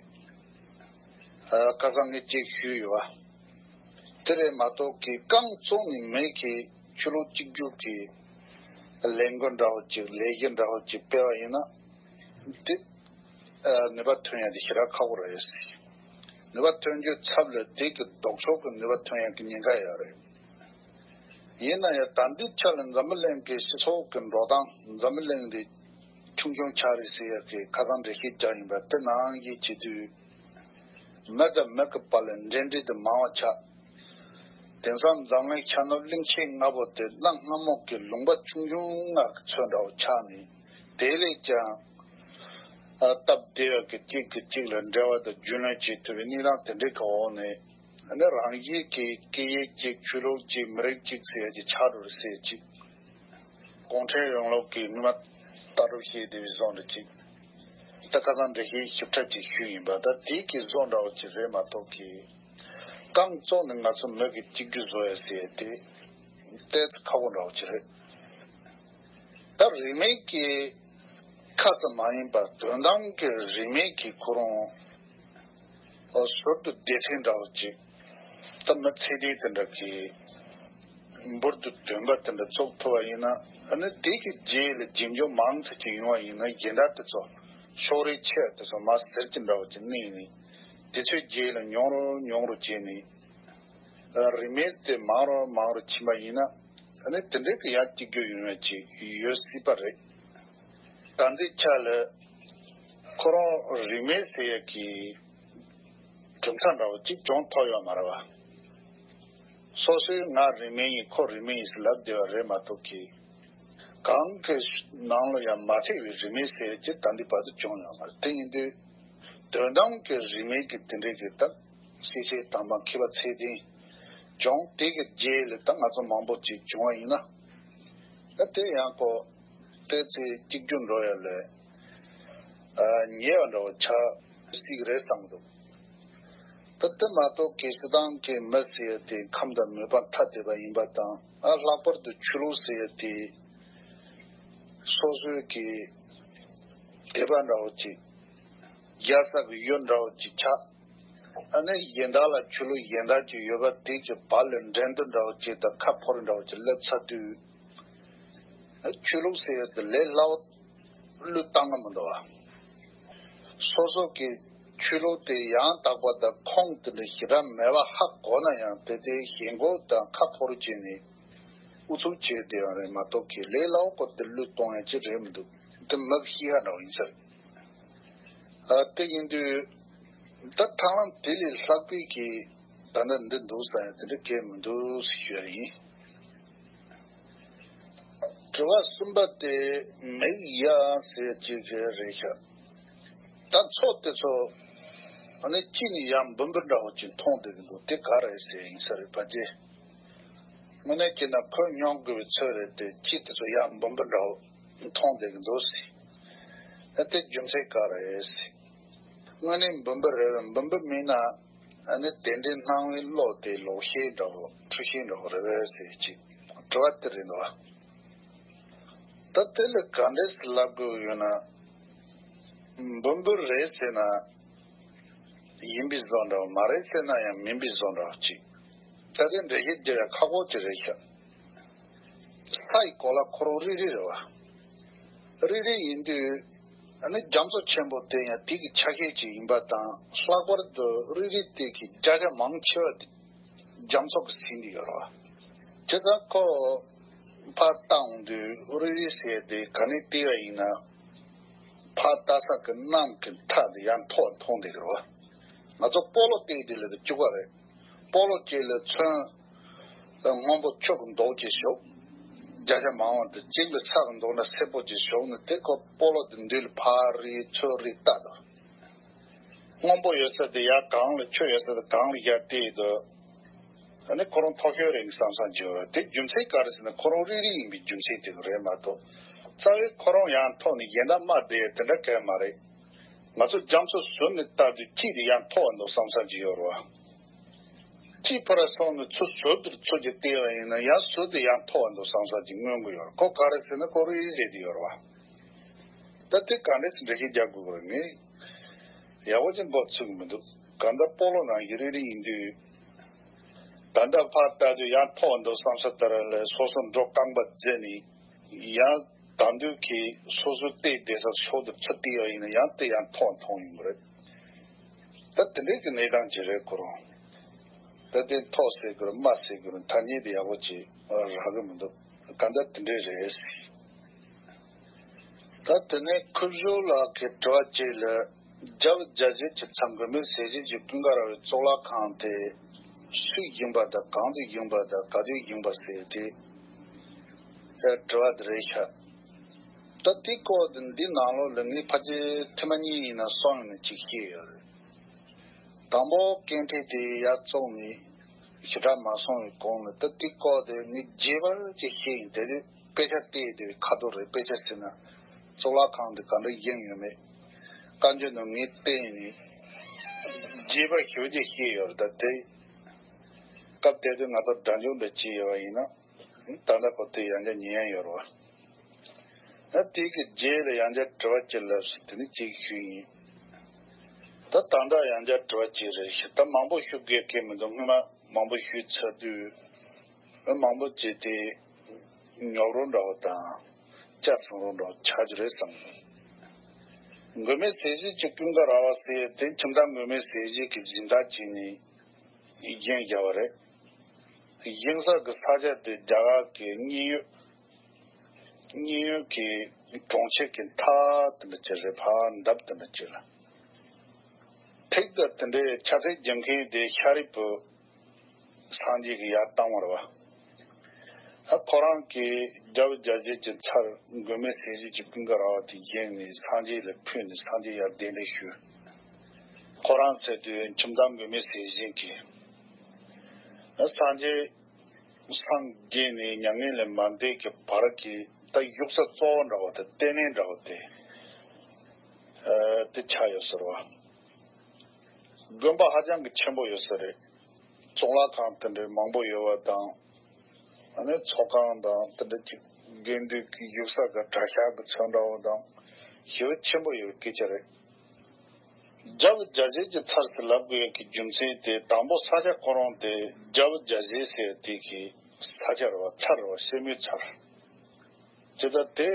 ཨ། ཁ་སང་ངས་གཅིག་ཞུས་ཡོད་པ། དེ་རེད་མ་གཏོགས་ཀྱི་རྐང་བཙུགས་ནས་མི་གིས་ཆོས་ལུགས་གཅིག་གྱུར་གྱི་ལས་འགུལ་འདྲ་བོ་ཅིག་ལས་གཞི་འདྲ་བོ་ཅིག་སྤེལ་བ་ཡིན་ན། དེ་ཨ་ནུས་པ་ཐོན་ཡ་དེ་ཞེ་དྲག་ཁག་པོ་རེད། ནུས་པ་ཐོན་རྒྱུའི་ཚབ་ལ་དེ་གི་ལྡོག་ཕྱོགས་ཀྱི་ནུས་པ་ཐོན་ཡ་གི་ཉེན་ཁ་ཡོད་རེད། ཡིན་ན་ཡང་ད་ལྟའི་ཆ་ལ་འཛམ་བུ་གླིང་གི་སྤྱི་ཚོགས་ཀྱི་འགྲོ་སྟངས། འཛམ་བུ་གླིང་འདི་ཆུང་ཆུང་ཆགས་རེད་ཟེར་ཡག་གི་ཁ་སང་འགྲེལ་བཤད་རྒྱག་ཡིན་པ་དེ་ནང་བཞིན་བྱེད་དུས། མི་དང་མི་གི་བར་ལ་འབྲེལ་འདྲིས་དེ་མང་བ་ཆགས། དེང་སང་འཛམ་གླིང་ཤར་ནུབ་གླིང་ཕྱེད་ལྔ་པོ་དེ་གནའ་སྔ་མོ་གི་ལུང་པ་ཆུང་ཆུང་ལྔ་གི་ཚོད་འདྲ་བོ་ཆགས་ནས། དེ་ལས་ཀྱང་ཨ་སྟབས་བདེ་བ་གི་གཅིག་གིས་གཅིག་ལ་འབྲེལ་བ་དང་རྒྱུས་ལོན་བྱེད་ཐུབ་པའི་གནས་སྟངས་དེ་འདྲའི་གི་འོག་ནས། ཨ་ནི་རང་བཞིན་གྱིས་སྐད་ཡིག་གཅིག་ཆོས་ལུགས་གཅིག་མི་རིགས་གཅིག་ཟེར་ཡ་ཅིག་ཆགས་འགྲོ་རེད་ཟེར་ཅིག་གུང་ཁྲན་རིང་ལུགས་ཀྱི་སྔོན་མ་ལྟ་གྲུབ་བཤད་བསྡད་པའི་བཟོ་འདྲ་ཅིག་ད་ཁ་སང་འགྲེལ་བཤད་ཞིབ་ཕྲ་ཅིག་ཞུས་ཡིན་པ། ད་དེའི་གི་བཟོ་འདྲ་བོ་ཅིག་རེད་མ་གཏོགས་ཀྱི། རྐང་བཙུགས་ནས་ང་ཚོ་མི་གི་གཅིག་གྱུར་བཟོ་ཡ་ཟེར་ཡ་དེ་ཏོག་ཙམ་ཁག་པོ་འདྲ་བོ་ཅིག་རེད། ད་རིས་མེད་ཀྱི་ཁ་ཙམ་མ་ཡིན་པར་དོན་དམ་གྱི་རིས་མེད་ཀྱི་ཁོ་རང་ཨ་ཟུར་དུ་སྡེ་ཚན་འདྲ་བོ་ཅིག་ད་མི་ཚད་ལྡན་དེ་འདྲ་གི་འབུར་དུ་ཐོན་པ་དེ་འདྲ་བཙུགས་ཐུབ་པ་ཡིན་ན། ཨ་ནི་དེ་གི་རྗེས་ལ་རྗེས་འཇུག་མང་ཙམ་ཅིག་ཡོང་བ་ཡིན་ན། གཞན་དག་དེ་ཚོ་ཕྱོགས་རིས་ཆེ་བ་དེ་ཚོ་མར་ཟུར་གྱི་འདྲ་བོ་ཅིག་གནས་ནས། དེ་ཚོའི་རྗེས་ལ་ཉུང་རུ་ཉུང་རུ་བྱས་ནས། ཨ། རིས་མེད་དེ་མང་རུ་མང་རུ་ཕྱིན་པ་ཡིན་ན། ཨ་ནི་དེ་འདྲའི་གི་ཡང་གཅིག་གྱུར་ཡོང་ཡ་ཅིག་ཡོད་སྲིད་པ་རེད། ད་ལྟའི་ཆ་ལ་ཁོ་རང་རིས་མེད་ཟེར་ཡ་གི་གྲུབ་མཐའ་འདྲ་བོ་གཅིག་བྱུང་ཐུབ་ཡོད་མ་རེད་བ། སོ་སོས་ང་རིས་མེད་ཡིན། ཁོ་རིས་མེད་ཡིན་ཟེར་ལབ་བསྡད་པ་རེད་མ་གཏོགས་ཀྱི། གང་གི་ནང་ལ་ཡང་མ་ཐེ་བའི་རིས་མེད་ཟེར་གྱི་ད་ལྟའི་བར་དུ་བྱུང་ཡོད་མ་རེད། དེ་ཡིན་དུས་དོན་དམ་གྱི་རིས་མེད་ཀྱི་དེ་འདྲའི་གི་ད་ཤེས་བྱའི་དམ་པ་མཁས་པ་ཚད་ལྡན་བྱུང་། དེ་གི་རྗེས་ལ་ད་ང་ཚོ་མང་པོ་ཅིག་བྱུང་བ་ཡིན་ན། ད་དེ་ཡང་ཁོ་ཏོག་ཙམ་གཅིག་གྱུར་འགྲོ་ཡ་ལ་ཨ་ཉེ་བ་འདྲ་བོ་ཆགས་སྲིད་ཀྱི་རེད་བསམ་འདུག་ད་དེ་མ་གཏོགས་ཀྱི་སྤྱིར་བཏང་གི་མི་ཟེར་ཡ་དེ་ཁམས་དང་མོས་པ་ཐ་དད་པ་ཡིན་པ་དང་། ཨ་ལྷག་པར་དུ་ཆོས་ལུགས་ཟེར་ཡ་དེ་སོ་སོའི་གི་དད་པ་འདྲ་བོ་ཅིག་རྒྱལ་ས་གི་ཡུལ་འདྲ་བོ་ཅིག་ཆགས། ཨ་ནི་གཞན་དག་ལ་ཆོས་ལུགས་གཞན་དག་ཅིག་ཡོད་པ་དེ་ཅིག་བར་ལ་འགྲན་བསྡུར་འདྲ་བོ་ཅིག་དང་ཁ་ཕོར་འདྲ་བོ་ཅིག་སླེབས་ཚར་དུས། ཨ་ཆོས་ལུགས་ཟེར་ཡ་དེ་ལས་སླ་བོ་བློས་བཏང་གི་མི་འདུག་བ། སོ་སོ་གི་ཆོས་ལུགས་དེ་ཡང་དག་པ་དང་ཁུངས་དེ་འདྲ་ཞེ་དྲག་མེད་པ་ཧ་གོ་ན་ཡང་དེ་དེ་ཞེན་ཁོག་དང་ཁ་ཕོར་བྱས་ནས་ཨུ་ཚུགས་བྱས་བསྡད་ཡོད་རེད་མ་གཏོགས་ཀྱི་ལས་སླ་བོ་ཁོ་དེ་བློས་གཏོང་ཡ་ཅིག་རེད་མི་འདུག་དེ་མི་ཤེས་ཡ་འདྲ་བོ་ཡིན་ས་རེད། ཨ་དེ་ཡིན་དུས་ད་ཐབས་ལམ་དེ་ལས་ལྷག་པའི་གི་ད་ལྟ་འདི་འདུག་ས་ཡ་དེ་འདྲ་གལ་མི་འདུག་ཟེར་ཞུ་ཡ་ཡིན། དྲི་བ་གསུམ་པ་དེ་མིག་ཡ་ཟེར་གཅིག་གི་རེད་ཤག་ད་མཚོ་དེ་ཚོ་ཨ་ནི་གཅིག་ནས་ཡར་འབུམ་པ་འདྲ་བོ་ཅིག་མཐོང་བསྡད་ཀྱི་འདུག་དེ་ག་རེད་ཟེར་ཡིན་ས་རེད་ཕ་རྗེ། དངོས་གནས་བྱས་ན་ཁོས་མྱོང་དགོས་པའི་ཚོད་རེད་དེ་གཅིག་དེ་ཚོ་ཡར་འབུམ་པ་འདྲ་བོ་མཐོང་བསྡད་ཀྱི་འདུག་ཟེར། ཨ་དེ་རྒྱུ་མཚན་ག་རེད་ཟེར། དངོས་གནས་འབུམ་པ་རེད་པས་འབུམ་པ་མིན་ན། ཨ་ནི་དེ་འདྲའི་སྣང་བའི་བློ་དེ་ལོག་ཤེས་འདྲ་བོ་འཁྲུལ་ཤེས་འདྲ་བོ་རེད་པས་ཟེར་ཅིག་དྲི་བ་དེ་རེད་འདུག་ད་དེ་ལ་ག་འདྲས་སེ་ལབ་དགོས་ཡོད་ན། འབུམ་པ་རེད་ཟེར་ན་ཡིན་པའི་བཟོ་འདྲ་བོ་མ་རེད་ཟེར་ན་ཡང་མིན་པའི་བཟོ་འདྲ་བོ་ཅིག་ད་དེ་འགྲེལ་བཤད་རྒྱག་ཡ་ཁག་པོ་ཅིག་རེད་ཤག་ས་ཡི་གོ་ལ་ཁོ་རང་རིལ་རིལ་རེད་བ། རིལ་རིལ་ཡིན་དུས། ཨ་ནི་རྒྱ་མཚོ་ཆེན་པོ་དེ་ཡང་དེ་གི་ཆ་ཤས་ཅིག་ཡིན་པ་དང་ལྷག་པར་དུ་རིལ་རིལ་དེ་གི་བརྒྱ་ཆ་མང་ཆེ་བ་དེ་རྒྱ་མཚོ་གིས་ཟིན་ཏེ་ཡོད་རེད་བ། བྱས་ཙང་ཁོ་ཕར་བལྟ་འོང་དུས་རིལ་རིལ་ཟེར་དེ་ག་ནས་བལྟས་པ་ཡིན་ན། ཕར་བལྟ་ས་གི་གནམ་གི་མཐའ་དེ་ཡར་མཐོ་བ་མཐོང་བསྡད་ཀྱི་རེད་བ། ང་ཚོ་སྤོ་ལོ་རྩེད་དེ་ལ་དེ་གཅིག་པ་རེད། སྤོ་ལོ་རྩེད་ལ་ཚོན་སྔོན་པོ་ཆུ་གི་མདོག་ཅིག་བྱུག་བརྒྱ་ཆ་མང་བ་དེ་གཅིག་ལ་ས་གི་མདོག་ན་སེར་པོ་ཅིག་བྱུག་ནས་དེ་ཁོ་སྤོ་ལོ་དེ་མདུན་ལ་ཕར་རིལ་ཚུར་རིལ་ལྟ་དང་། སྔོན་པོ་ཡོད་ས་དེ་ཡར་གངས་ལ་ཆུ་ཡོད་ས་དེ་གངས་ལ་ཡར་བལྟས་དུས། ཨ་ནི་ཁོ་རང་མཐོ་ཤོས་རེད་བསམ་བསམ་བྱེད་ཡོད་རེད། དེ་རྒྱུ་མཚན་ག་རེ་ཟེར་ན་ཁོ་རང་རིལ་རིལ་ཡིན་པའི་རྒྱུ་མཚན་དེ་རེད་མ་གཏོགས། རྩ་བའི་ཁོ་རང་ཡར་མཐོ་ནས་གཞན་དག་དམའ་བསྡད་ཡ་དེ་འདྲ་གང་ཡང་མ་རེད། ང་ཚོ་རྒྱ་མཚོ་ཟུར་ནས་བལྟ་དུས་དཀྱིལ་དེ་ཡར་མཐོ་བ་འདུག་བསམ་བསམ་བྱེད་ཡོད་རེད་བ། དཀྱིལ་ཕར་སོང་ནས་ཚུར་ཟུར་དེར་ཚུར་གྱི་བལྟས་པ་ཡིན་ན་ཡང་ཟུར་དེ་ཡར་མཐོ་བ་འདུག་བསམ་བསམ་ཅིག་མངོན་གྱི་ཡོད་རེད། ཁོ་ག་རེ་ཟེར་ན་ཁོ་རིལ་རིལ་རེད་དེ་ཡོད་རེད་བ། ད་དེ་ག་འདྲས་སེ་འགྲེལ་བཤད་རྒྱག་དགོས་ཀྱི་རེད། ངས་ཡག་པོ་ཅིག་མགོ་ཚོད་ཀྱི་མི་འདུག་གང་ལྟར་སྤོ་ལོ་ནང་བཞིན་རིལ་རིལ་ཡིན་དུས། ད་ལྟ་ཕར་ལྟ་དུས་ཡར་མཐོ་བ་འདུག་བསམ་ས་ལྟར་ལ་སོ་སོ་འགྲོ་རྐང་པ་བརྫེས་ནས་ཡར་ལྟ་འདོད་ཀྱིས་སོ་སོ་བལྟས་བསྡད་ས་ཕྱོགས་དེར་ཚུར་བལྟས་པ་ཡིན་ན་ཡང་དེ་ཡར་མཐོ་བ་མཐོང་ཡོང་གི་རེད། ད་དེ་འདྲའི་གི་གནས་སྟངས་ཅིག་རེད་ཁོ་རང་། ད་དེ་མཐོ་ཟེར་དགོས་རེད་དམའ་ཟེར་དགོས་རེད་ཐ་སྙད་དེ་ཡག་པོ་ཅིག་རག་གི་མི་འདུག་གང་ལྟར་དེ་འདྲས་རེད། ད་དེ་ནས་ཁུ་བྱུག་ལགས་ཀྱི་དྲི་བ་གཅིག་ལ། རྒྱལ་བ་རྒྱལ་བྱེད་ཀྱི་ཚབ་མགོན་མེད་ཟས་གཟན་གྱི་ཀུན་དགའ་ར་བའི་གཙུག་ལག་ཁང་དེ་སུས་བཞེངས་པ་དང་གང་དུ་བཞེངས་པ་དང་ག་དུས་བཞེངས་པ་ཟེར་དེ་དྲི་བ་དེ་རེད་ཤག་ད་དེ་སྐོར་དེ་འདི་ནང་ལོགས་ལ་ངས་ཕལ་ཆེར་ཐེངས་མ་གཉིས་ཡིན་ན་གསུམ་ཡིན་ན་ཅིག་བཤད་ཡོད་རེད། དང་པོ་སྐད་འཕྲིན་དེ་ཡར་བཙུགས་ནས་ཞེ་དྲག་མ་སོང་བའི་གོང་ལ་ད་དེ་སྐོར་དེ་ངས་རྒྱས་པ་ཅིག་བཤད་ཡིན། དེ་དུས་དཔེ་ཆ་བལྟས་དེ་ཁ་ཐོག་རེད། དཔེ་ཆ་ཟེར་ན་གཙུག་ལག་ཁང་དེ་ག་འདྲ་བཞེངས་ཡོད་མེད་བཀའ་འགྱུར་ནང་ངས་བལྟས་ནས་རྒྱས་པ་ཞེ་པོ་ཅིག་བཤད་ཡོད་རེད། ད་དེ་སྐབས་དེ་དུས་ང་ཚོ་སྒྲ་འཇུག་འདྲ་བྱས་ཡོད་པ་ཡིན་ན་ད་ལྟ་ཁོ་དེ་ཡང་བསྐྱར་ཉན་ཡ་ཡོད་རེད་བ། ད་དེ་གི་རྗེས་ལ་ཡང་བསྐྱར་དྲི་བ་གཅིག་ལབ་སོང་། དེ་ནི་གཅིག་ཞུས་ཡིན། ད་ད་ལྟ་ཡང་བསྐྱར་དྲི་བ་གཅིག་རེད་ཤག་ད་མང་པོ་ཞུ་དགོས་ཀྱི་མི་འདུག་སྔོན་མ་མང་པོ་ཞུས་ཚར་དུས། ཨ་མང་པོ་བྱས་ཏེ་ཉོབ་རོ་འདྲ་བོ་དང་ལྕགས་སྲང་རོ་འདྲ་བོ་ཆགས་རྒྱུ་རེད་བསམ། མགོན་མེད་ཟས་གཟན་གྱི་ཀུན་དགའ་ར་བ་ཟེར་ཡས་དེ་ཁྱིམ་བདག་མགོན་མེད་ཟས་གཟན་གྱི་སྦྱིན་བདག་ཅིག་ནས་བཞེངས་བཞག་པ་རེད། བཞེངས་ས་གི་ས་ཆ་དེ་རྒྱ་གར་གྱི་མཉན་ཡོད། མཉན་ཡོད་ཀྱི་གྲོང་ཁྱེར་གྱི་མཐའ་དེ་འདྲ་ཅིག་རེད། ཕར་འདབས་དེ་འདྲ་ཅིག་ལ། ཐིག་དང་དེ་འདྲའི་ཆ་ཚད་རྒྱག་མཁན་དེ་ཤཱ་རིའི་བུ་སངས་རྒྱས་ཀྱིས་ཡར་བཏང་བ་རེད་བ། ཨ་ཁོ་རང་གིས་རྒྱལ་བ་རྒྱལ་བྱེད་ཀྱི་ཚབ་མགོན་མེད་ཟས་གཟན་གྱི་ཀུན་དགའ་ར་བ་དེ་བཞེངས་ནས་སངས་རྒྱས་ལ་ཕུལ་ནས་སངས་རྒྱས་ཡར་གདན་འདྲེན་ཞུས། ཁོ་རང་ཟེར་དུས་ཁྱིམ་བདག་མགོན་མེད་ཟས་གཟན་གྱིས། ཨ་སངས་རྒྱས་སངས་རྒྱས་ནས་མྱ་ངན་ལས་མ་འདས་ཀྱི་བར་གྱི་ད་བཞུགས་ས་གཙོ་བོ་འདྲ་བོ་དང་ལྟེ་གནས་འདྲ་བོ་དེ་ཨ་དེ་ཆགས་ཡོད་ཟེར་བ། དགོན་པ་ཧ་ཅང་གི་ཆེན་པོ་ཡོད་ས་རེད། གཙུག་ལག་ཁང་དེ་འདྲའི་མང་པོ་ཡོད་པ་དང་། ཨ་ནི་ཚོགས་ཁང་དང་དེ་འདྲ་ཅིག་དགེ་འདུན་གྱི་བཞུགས་ས་གི་གྲྭ་ཤག་གི་ཚོན་འདྲ་བོ་དང་ཞེ་པོ་ཆེན་པོ་ཡོད་པའི་སྐད་ཆ་རེད། རྒྱབ་རྒྱ་བཞེས་ཀྱི་ཚར་ཟེར་ལབ་དགོས་ཡག་གི་རྒྱུ་མཚན་དེ། དང་པོ་ས་ཆ་ཁོ་རང་དེ་རྒྱབ་རྒྱ་བཞེས་ཟེར་དེ་གི་ས་ཆ་རེད་བ། ཚར་རེད་བ། སེན་མོའི་ཚར། དེ་ལྟར་དེ་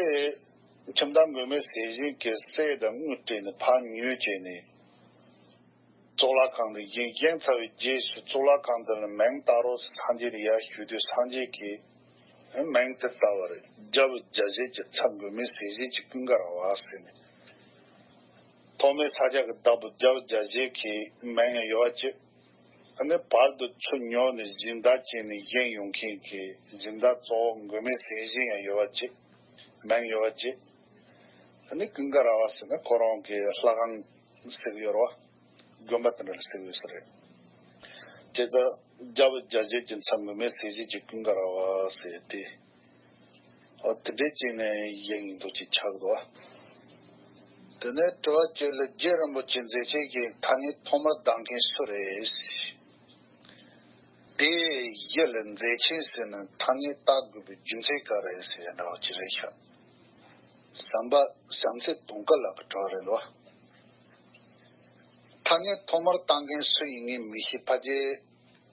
ཁྱིམ་བདག་མགོན་མེད་ཟས་སྦྱིན་གྱིས་གསེར་དང་དངུལ་སྤྲད་ནས་ཕར་ཉོས་བྱས་ནས། གཙུག་ལག་ཁང་དེ་བཞེངས་བཞེངས་ཚར་བའི་རྗེས་སུ། གཙུག་ལག་ཁང་དེ་ལ་མིང་བཏགས་རོགས་ཟེར་སངས་རྒྱས་ལ་ཡར་ཞུས་དུས། སངས་རྒྱས་ཀྱིས་མིང་དེ་བཏགས་པ་རེད། རྒྱབ་རྒྱ་བཞེས་ཀྱི་ཚར། མགོན་མེད་ཟས་སྦྱིན་གྱི་ཀུན་དགའ་ར་བ་ཟེར་ནས། ཐོག་མའི་ས་ཆ་གི་བདག་པོ་རྒྱབ་རྒྱ་བཞེས་ཀྱི་མིང་ཡང་ཡོད་པ་གཅིག། ཨ་ནི་བར་དུ་ཚུར་ཉོས་ནས་སྦྱིན་བདག་བྱས་ནས་བཞེངས་ཡོང་མཁན་གྱི་སྦྱིན་བདག་གཙོ་བོ་མགོན་མེད་ཟས་སྦྱིན་ཡང་ཡོད་པ་གཅིག། མིང་ཡོད་པ་གཅིག། ཨ་ནི་ཀུན་དགའ་ར་བ་ཟེར་ན་ཁོ་རང་གི་ལྷ་ཁང་ཟེར་གི་ཡོད་རེད་བ། དགོན་པ་དེ་འདྲ་ལ་ཟེར་གི་ཡོད་ས་རེད། དེ་ཚོ་རྒྱབ་རྒྱ་བཞེས་ཀྱི་ཚར། མགོན་མེད་ཟས་སྦྱིན་གྱི་ཀུན་དགའ་ར་བ་ཟེར་ཏེ། འོ་དེ་འདྲའི་བྱས་ནས་ཡིན་འདུག་ཅེས་ཆགས་འདུག་བ། དེ་ནས་དྲི་བ་གཅིག་ལ། རྗེ་རིན་པོ་ཆེ་མཛེས་ཆེན་གྱི་ཐ་སྙད་ཐོག་མར་གདམ་མཁན་སུ་རེད། དེའི་གཞི་ལ་མཛེས་ཆེན་ཟེར་ནས་ཐ་སྙད་བཏགས་དགོས་པའི་རྒྱུ་མཚན་ག་རེ་ཟེར་འདྲ་བ་ཅིག་རེད་ཤག། བྱམས་པ་བྱམས་བརྩེ་དུང་དཀར་ལགས་ཀྱི་དྲི་བ་རེད་འདུག། ཐ་སྙད་ཐོག་མར་བཏགས་མཁན་སུ་ཡིན་ངས་མི་ཤེས། ཕལ་ཆེར་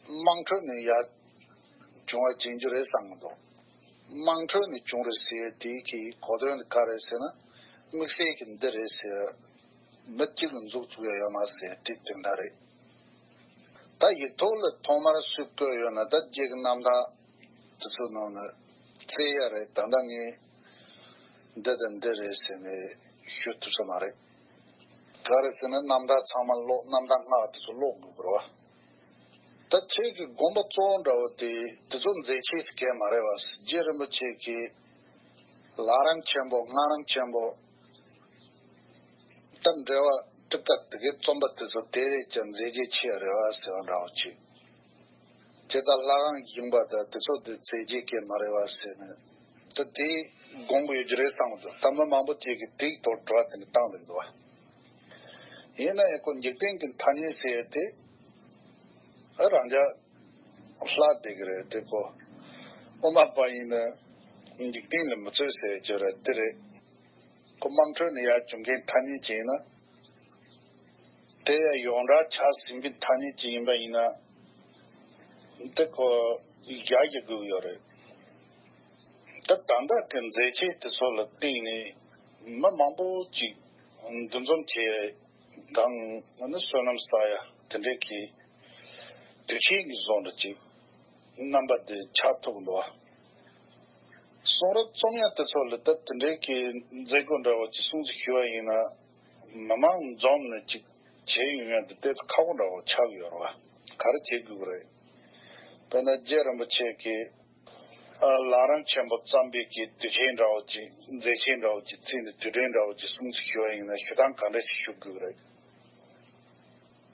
དམངས་ཁྲོད་ནས་ཡར་བྱུང་བ་ཅན་རྒྱུ་རེད་བསམ་གྱི་འདུག། དམངས་ཁྲོད་ནས་བྱུང་རེད་ཟེར་དེའི་གི་གོ་དོན་དེ་ག་རེད་ཟེར་ན། དམིགས་བསལ་གྱི་འདི་རེད་ཟེར། མི་གཅིག་གིས་འཛུགས་བཙུགས་ཡ་ཡོད་མ་རེད་ཟེར་དེ་དོན་དག་རེད། ད་ཡིག་ཐོག་ལ་ཐོག་མར་སུས་བཀོད་ཡོད་ན། ད་རྗེ་གི་རྣམ་ཐར་དེ་ཚོ་ནང་ནས་བཙལ་ཡ་རེད། ད་ལྟ་ངས་འདི་དང་འདི་རེད་ཟེར་ནས་ཞུ་ཐུབ་ས་མ་རེད། ག་རེ་ཟེར་ན་རྣམ་ཐར་ཚང་མ་ཀློག་རྣམ་ཐར་སྔགས་དེ་ཚོ་ཀློག་དགོས་ཀྱི་རེད་བ། ད་ཁྱེད་ཀྱི་དགོངས་པ་གཙོ་བོ་འདྲ་བོ་དེ་དེ་ཚོ་མཛེས་ཆེན་ཟེར་མཁན་མ་རེད་བ། རྗེ་རིན་པོ་ཆེ་གི་ལམ་རིམ་ཆེན་པོ། སྔགས་རིམ་ཆེན་པོ། ད་འགྲེལ་པ་ཏིག་ཀ་དེ་གའི་རྩོམ་པ་དེ་ཚོ་དེ་རེད་ཀྱང་མཛེས་རྒྱན་ཆེ་བ་རེད་བ་ཟེར་བ་འདྲ་བོ་ཅིག། དེ་ལྟར་ལྷ་ཁང་བཞེངས་པ་དང་དེ་ཚོ་དེ་མཛེས་རྒྱན་གྱི་མ་རེད་བ་ཟེར་ནས། ད་དེ་དགོངས་ཀྱི་ཡོད་རྒྱུ་རེད་བསམ་གྱི་འདུག། ད་མི་མང་པོ་ཅིག་གིས་དེའི་ཐོག་དྲི་བ་དེ་འདྲ་བཏང་བསྡད་འདུག་བ། ཡིན་ན་ཡང་ཁོ་འཇིག་རྟེན་གྱི་ཐ་སྙད་ཟེར་ཡ་དེ། ཨ་རང་ཅག་ལྷ་བསྡད་ཀྱི་རེད་དེ། ཁོ་དབུ་མ་པ་ཡིན་ན་འཇིག་རྟེན་ལ་མི་རྩོད་ཟེར་གྱི་རེད་དེ་རེད། ཁོ་དམངས་ཁྲོད་ནས་ཡར་བྱུང་མཁན་ཐ་སྙད་ཅིག་ཡིན་ན། དེ་ཡང་ཡོངས་གྲགས་ཆགས་ཟིན་པའི་ཐ་སྙད་ཅིག་ཡིན་པ་ཡིན་ན། དེ་ཁོ་བཞག་རྒྱུ་དགོས་ཀྱི་ཡོད་རེད། ད་ད་ལྟ་གི་མཛེས་ཆེན་དེ་ཚོ་ལ་བརྟེན་ནས་མི་མང་པོ་ཅིག་འདུ་འཛོམས་བྱེད་ཡ་དང་། ཨ་ནི་བསོད་ནམས་བསགས་ཡ་དེ་འདྲའི་གི་དུས་ཆེན་གྱི་བཟོ་འདྲ་ཅིག་རྣམ་པ་དེ་ཆགས་ཐུབ་འདུག་བ། གསུང་རབ་རྩོམ་ཡ་དེ་ཚོ་ལ་ད་དེ་འདྲའི་གི་མཛད་སྒོ་འདྲ་བོ་ཅིག་སྲུང་བརྩི་ཞུ་བ་ཡིན་ན། མི་མང་འཛོམས་ནས་ཅིག་བྱེད་ཡོང་ཡ་དེ་ཏོག་ཙམ་ཁག་པོ་འདྲ་བོ་ཆགས་ཡོད་རེད་བ། ག་རེ་བྱེད་དགོས་ཀྱི་རེད། དཔེར་ན་རྗེ་རིན་པོ་ཆེ་གིས་ཨ་ལམ་རིམ་ཆེན་པོ་བརྩམས་པའི་གི་དུས་ཆེན་འདྲ་བོ་ཅིག། མཛད་ཆེན་འདྲ་བོ་ཅིག་བརྩིས་ནས་དུས་དྲན་འདྲ་བོ་ཅིག་སྲུང་བརྩི་ཞུ་བ་ཡིན་ན་ཞུ་སྟངས་ག་འདྲ་ཞིག་ཞུ་དགོས་ཀྱི་རེད།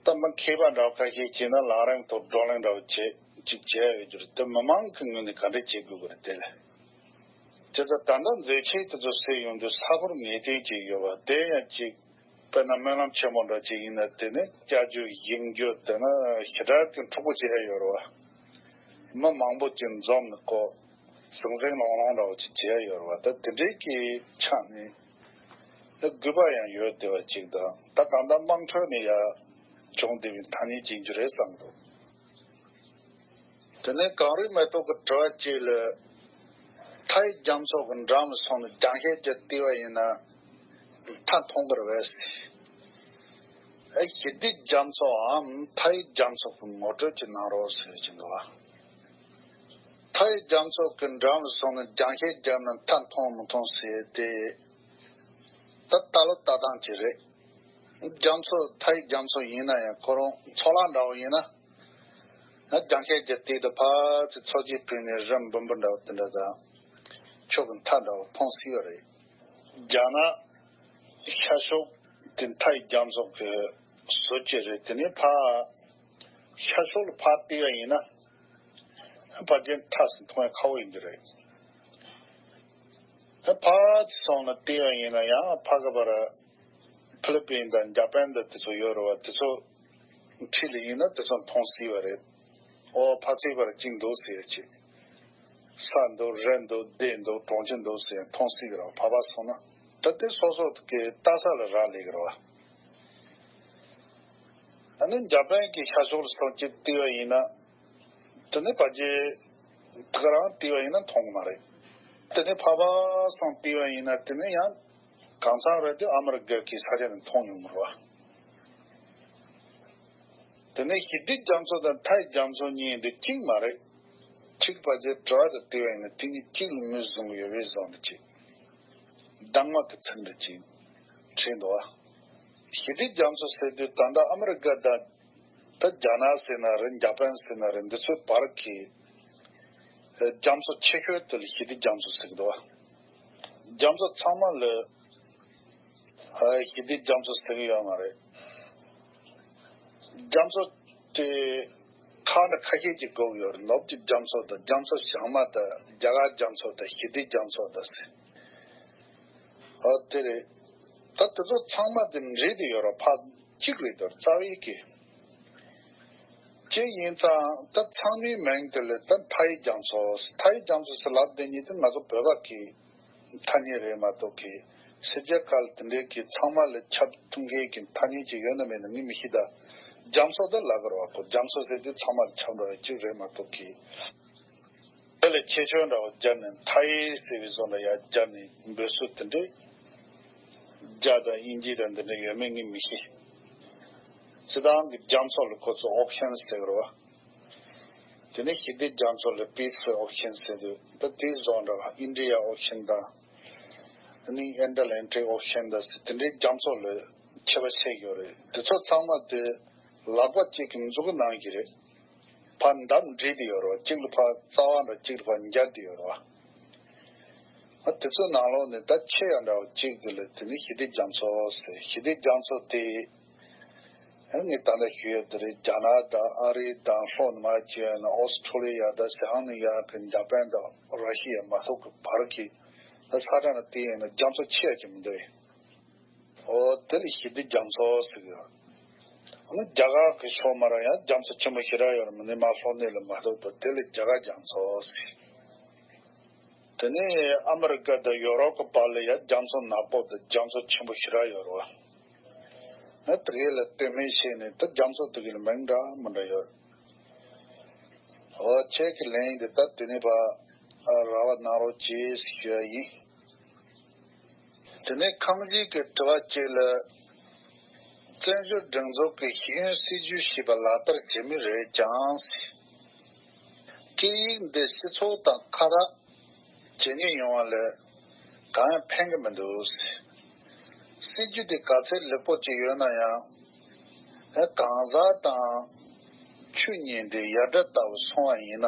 ད་མི་མཁས་པ་འདྲ་བོ་ཁ་ཤས་བྱས་ན་ལམ་རིམ་ཐོག་བགྲོ་གླེང་འདྲ་བོ་བྱེད་ཅིག་བྱས་ཡོད་རྒྱུ་རེད། དེ་མི་མང་གི་ངོས་ནས་ག་འདྲ་བྱེད་དགོས་ཀྱི་རེད། དེ་ལ་དེ་ཚོ་ད་ལྟ་མཛད་ཆེན་དེ་ཚོ་གསན་ཡོང་དུས་ས་ཁུག་ངེས་ཅན་ཅིག་ཡོད་པ་དེ་ཡང་ཅིག། དཔེར་ན་སྨོན་ལམ་ཆེན་མོ་འདྲ་ཅིག་ཡིན་ན། དེ་ནི་བཅའ་རྒྱུ་བཞེངས་རྒྱུ་དེ་ནི་ཞེ་དྲག་གི་འཁྲུག་པོ་བྱེད་ཡ་ཡོད་རེད་བ། མི་མང་པོ་ཅིག་འཛོམས་ནས་ཁོ་ཟང་ཟིང་ལྷང་ལྷང་འདྲ་བོ་ཅིག་བྱེད་ཡ་ཡོད་རེད་བ། ད་དེ་འདྲའི་གི་ཆ་ནས་དགོས་པ་ཡང་ཡོད་བསྡད་པ་ཅིག་དང་། ད་གང་ལྟར་དམངས་ཁྲོད་ནས་ཡར་བྱུང་བསྡད་པའི་ཐ་སྙད་ཅིག་ཡིན་རྒྱུ་རེད་བསམ་འདུག། དེ་ནས་གངས་རིའི་མེ་ཏོག་གི་དྲི་བ་གཅིག་ལ། མཐའ་ཡི་རྒྱ་མཚོ་གི་འགྲམ་ལ་སོང་ནས་རྒྱང་ཤེལ་གྱིས་བལྟས་པ་ཡིན་ན་མཐའ་མཐོང་གི་རེད་པས། ཨ་ཞི་བདེའི་རྒྱ་མཚོའམ་མཐའ་ཡི་རྒྱ་མཚོ་གི་ངོ་སྤྲོད་ཅིག་གནང་རོགས་ཟེར་གྱི་འདུག་བ། མཐའ་ཡི་རྒྱ་མཚོ་གི་འགྲམ་ལ་སོང་ནས་རྒྱང་ཤེལ་བརྒྱབ་ན་མཐའ་མཐོང་མི་མཐོང་ཟེར་དེ། ད་ལྟ་ལོ་ལྟ་སྟངས་ཅིག་རེད། རྒྱ་མཚོ་མཐའ་ཡི་རྒྱ་མཚོ་ཡིན་ན་ཡང་ཁོ་རང་མཚོ་ལྷ་འདྲ་བོ་ཡིན་ན། ང་རྒྱང་ཤེལ་གྱི་སྟེང་དུ་ཕར་ཚུར་མཚོ་སྐྱེས་ཕུད་ནས་རི་འབུམ་པ་འདྲ་བོ་དེ་འདྲ་དང་། ཕྱོགས་ཀྱི་མཐའ་འདྲ་བོ་མཐོང་སྲིད་པ་རེད། རྒྱ་ནག་ཤར་ཕྱོགས་དེ་མཐའ་ཡི་རྒྱ་མཚོ་གི་ཟུར་གཅིག་རེད། དེ་ནས་ཕར་ཤར་ཕྱོགས་ལ་ཕར་བལྟས་པ་ཡིན་ན། ཕལ་ཆེར་མཐའ་ཟེར་མཐོང་ཡ་ཁག་པོ་ཡིན་གྱི་རེད། ཕར་ཚུར་སོང་ལ་བལྟས་པ་ཡིན་ན་ཡང་ཕ་གི་བར་ཕི་ལི་པིན་དང་འཇར་པན་དང་དེ་ཚོ་ཡོད་རེད་བ། དེ་ཚོ་འཁྲིས་ལ་ཡིན་ན་དེ་ཚོ་མཐོང་སྲིད་པ་རེད། ཨོ་ཕར་ཚུར་བར་གཅིག་འདུག་ཟེར་ཅིག། ས་འདུག། རི་འདུག། སྡེ་འདུག། གྲོང་ཁྱེར་འདུག་ཟེར་མཐོང་སྲིད་ཀྱི་རེད་བ། ཕ་བ་སོང་ན་ད་དེ་སོ་སོ་གི་ལྟ་ས་ལ་རག་ལས་ཀྱི་རེད་བ། ཨ་ནི་འཇར་པན་གྱི་ཤར་ཕྱོགས་སུ་སོང་ཅིག་བལྟས་པ་ཡིན་ན། དེ་ནི་ཕལ་ཆེར་ཐག་རང་བལྟས་པ་ཡིན་ན་མཐོང་གི་མ་རེད། དེ་ནི་ཕར་ཕར་སོང་བལྟས་པ་ཡིན་ན་དེ་ནི་ཡང་གང་ཚང་རེད་དེ་ཨ་མི་རི་ཀ་གི་ས་ཆ་ནས་མཐོང་ཡོང་གི་རེད་བ། དེ་ནས་ཞི་བདེ་རྒྱ་མཚོ་དང་མཐའི་རྒྱ་མཚོ་གཉིས་འདི་གཅིག་མ་རེད། གཅིག་པ་ཅེས་དྲི་བ་དང་བལྟས་པ་ཡིན་ན་དེ་གཉིས་གཅིག་ལ་ངོས་བཟུང་གི་ཡོད་པའི་བཟོ་འདྲ་ཅིག་གདམས་ངག་གི་ཚིག་འདྲ་ཅིག་བྲིས་འདུག་བ། ཞི་བདེ་རྒྱ་མཚོ་ཟེར་དུས་ད་ལྟ་ཨ་མི་རི་ཀ་དང་ད་རྒྱ་ནག་ཟེར་ན་རེད། འཇར་པན་ཟེར་ན་རེད། འདི་ཚོའི་བར་གྱི་རྒྱ་མཚོ་ཆེ་ཤོས་དེ་ལ་ཞི་བདེ་རྒྱ་མཚོ་ཟེར་གི་འདུག་བ། རྒྱ་མཚོ་ཚང་མ་ལ་ཨ་ཞི་བདེ་རྒྱ་མཚོ་ཟེར་གི་ཡོད་མ་རེད། རྒྱ་མཚོ་དེ་ཁག་འདྲ་ཁ་ཤས་ཅིག་དགོས་ཀྱི་ཡོད་རེད། ནུབ་ཀྱི་རྒྱ་མཚོ་དང་རྒྱ་མཚོ་བྱང་མ་དང་རྒྱ་གར་རྒྱ་མཚོ་དང་ཞི་བདེ་རྒྱ་མཚོ་དང་ཟེར། ཨོ་དེ་རེད། ད་དེ་ཚོ་ཚང་མ་དེ་འདྲེས་དེ་ཡོད་རེད། ཕར་གཅིག་རེད་དོ། རྩ་བའི་གི་ཅི་ཡིན་ཙང་ད་ཚང་མའི་མིང་དེ་ལ་ད་མཐའ་ཡི་རྒྱ་མཚོ། མཐའ་ཡི་རྒྱ་མཚོ་ཟེར་ལབ་དེ་ཉིད་དེ་ང་ཚོ་བོད་པ་གི་ཐ་སྙད་རེད་མ་གཏོགས་གི་ཕྱི་རྒྱལ་ཁག་ལ་དེ་འདྲའི་གི་ཚང་མ་ལ་ཁྱབ་ཐུབ་མཁན་གི་ཐ་སྙད་ཅིག་ཡོད་ན་མེད་ན་ངས་མི་ཤེས། ད་རྒྱ་མཚོ་ད་ལབ་དགོས་རེད་བ། ཁོ་རྒྱ་མཚོ་ཟེར་དུས་ཚང་མ་ལ་ཁྱབ་འགྲོ་བའི་ཅིག་རེད་མ་གཏོགས་གི་དེ་ལ་ཁྱད་ཆོས་འདྲ་བོ་སྦྱར་ནས་མཐའ་ཡས་ཟེར་བའི་བཟོ་འདྲ་ཡར་སྦྱར་ནས་འབོད་སྲོལ་དེ་འདྲའི་རྒྱ་དང་དབྱིན་ཇི་དང་འདི་འདྲ་ཡོད་མེད་ངས་མི་ཤེས། སྤྱིར་བཏང་གི་རྒྱ་མཚོ་ལ་ཁོ་ཚོ་ཨོ་ཤན་ཟེར་གི་རེད་བ། དེ་ནས་ཞི་བདེ་རྒྱ་མཚོ་ལ་པི་སི་ཕུལ་ཨོ་ཤན་ཟེར་དུས་ད་དེའི་བཟོ་འདྲ་བ། ཨིན་ཌི་ཡ་ཨོ་ཤན་དང་ཨ་ནི་ཨེན་ཊ་ལན་ཊིག་ཨོ་ཤན་དང་ཟེར་དེ་འདྲའི་རྒྱ་མཚོ་ལ་ཁྱད་པར་ཕྱེ་གི་ཡོད་རེད། དེ་ཚོ་ཚང་མ་དེ་ལག་པ་གཅིག་གི་མཛུབ་གུ་ནང་བཞིན་རེད། ཕར་འདབས་འབྲིས་ཏེ་ཡོད་རེད་བ། གཅིག་ལ་ཕར་རྩ་བ་འདྲ་གཅིག་ལ་ཕར་འབྱར་ཏེ་ཡོད་རེད་བ། ཨ་དེ་ཚོའི་ནང་ལོགས་ནས་ད་ཆེ་ཡང་འདྲ་བ་གཅིག་དེ་ལ་དེ་ནི་ཞི་བདེ་རྒྱ་མཚོ་ཟེར། ཞི་བདེ་རྒྱ་མཚོ་དེ་ཨ་ངས་ད་ལྟ་ཞུ་ཡ་དེ་རེད། རྒྱ་ནག་དང་ཨ་རི་དང་ལྷོ་ནུབ་མ་བྱས་ན་ཨོ་སི་ཁྲུ་ལི་ཡ་དང་ཨ་ནི་ཡ་གི་འཇར་པན་དང་ར་ཤི་ཡ་མ་གཏོགས་གི་བར་གྱི་ད་ས་ཁྲ་ནི་དེ་ཡིན་ན་རྒྱ་མཚོ་ཆེ་ཡ་ཅིག་མི་འདུག་ཨེ། ཨོ་དེ་ལ་ཞི་བདེ་རྒྱ་མཚོ་ཟེར་གི་ཡོད། ཨ་ནི་རྒྱ་གར་གྱི་ཕྱོགས་མ་ར་ཡང་རྒྱ་མཚོ་ཆེན་པོ་ཞེ་དྲག་ཡོད་རེད། མི་ནི་མ་ལྷོ་སྣེ་ལ་མ་གཏོགས་པ་དེ་ལ་རྒྱ་གར་རྒྱ་མཚོ་ཟེར། དེ་ནས་ཨ་མི་རི་ཀ་དང་ཡོ་རོབ་ཀྱི་བར་ལ་ཡང་རྒྱ་མཚོ་ནག་པོ་དང་རྒྱ་མཚོ་ཆེན་པོ་ཞེ་དྲག་ཡོད་རེད་བ། ཨ་དེ་གའི་ལ་ལྟོས་མེད་བྱས་ནས་ད་རྒྱ་མཚོ་དེ་གའི་ལ་མིང་འདྲ་མི་འདྲ་ཡོད། ཨོ་ཁྱེད་ཀྱི་ལན་འདི་ད་དེ་ནས་ཕར་ར་བ་གནང་རོགས་གྱིས་ཞུ་ཡ་ཡིན། དེ་ནས་ཁང་བཞི་གི་དྲི་བ་གཅིག་ལ། བཙན་བྱོལ་སྒྲིག་འཛུགས་ཀྱི་ཤེས་ཡོན་སྲིད་བྱུས་ཞེས་པ་ལག་བསྟར་བྱེད་མུས་རེད་ཀྱང་། སྐད་ཡིག་འདི་སྤྱི་ཚོགས་དང་ཁ་བྲལ་ཇེ་ཉུང་ཡོང་བ་ལས་གང་ཡང་ཕན་གྱི་མི་འདུག། སྲིད་བྱུས་འདི་ག་ཚད་ལེགས་པོ་ཅིག་ཡོད་ན་ཡང་། གང་ཟག་དང་ཆོས་གཉིས་འདི་ཡ་བྲལ་ལྟ་བུ་སོང་བ་ཡིན་ན་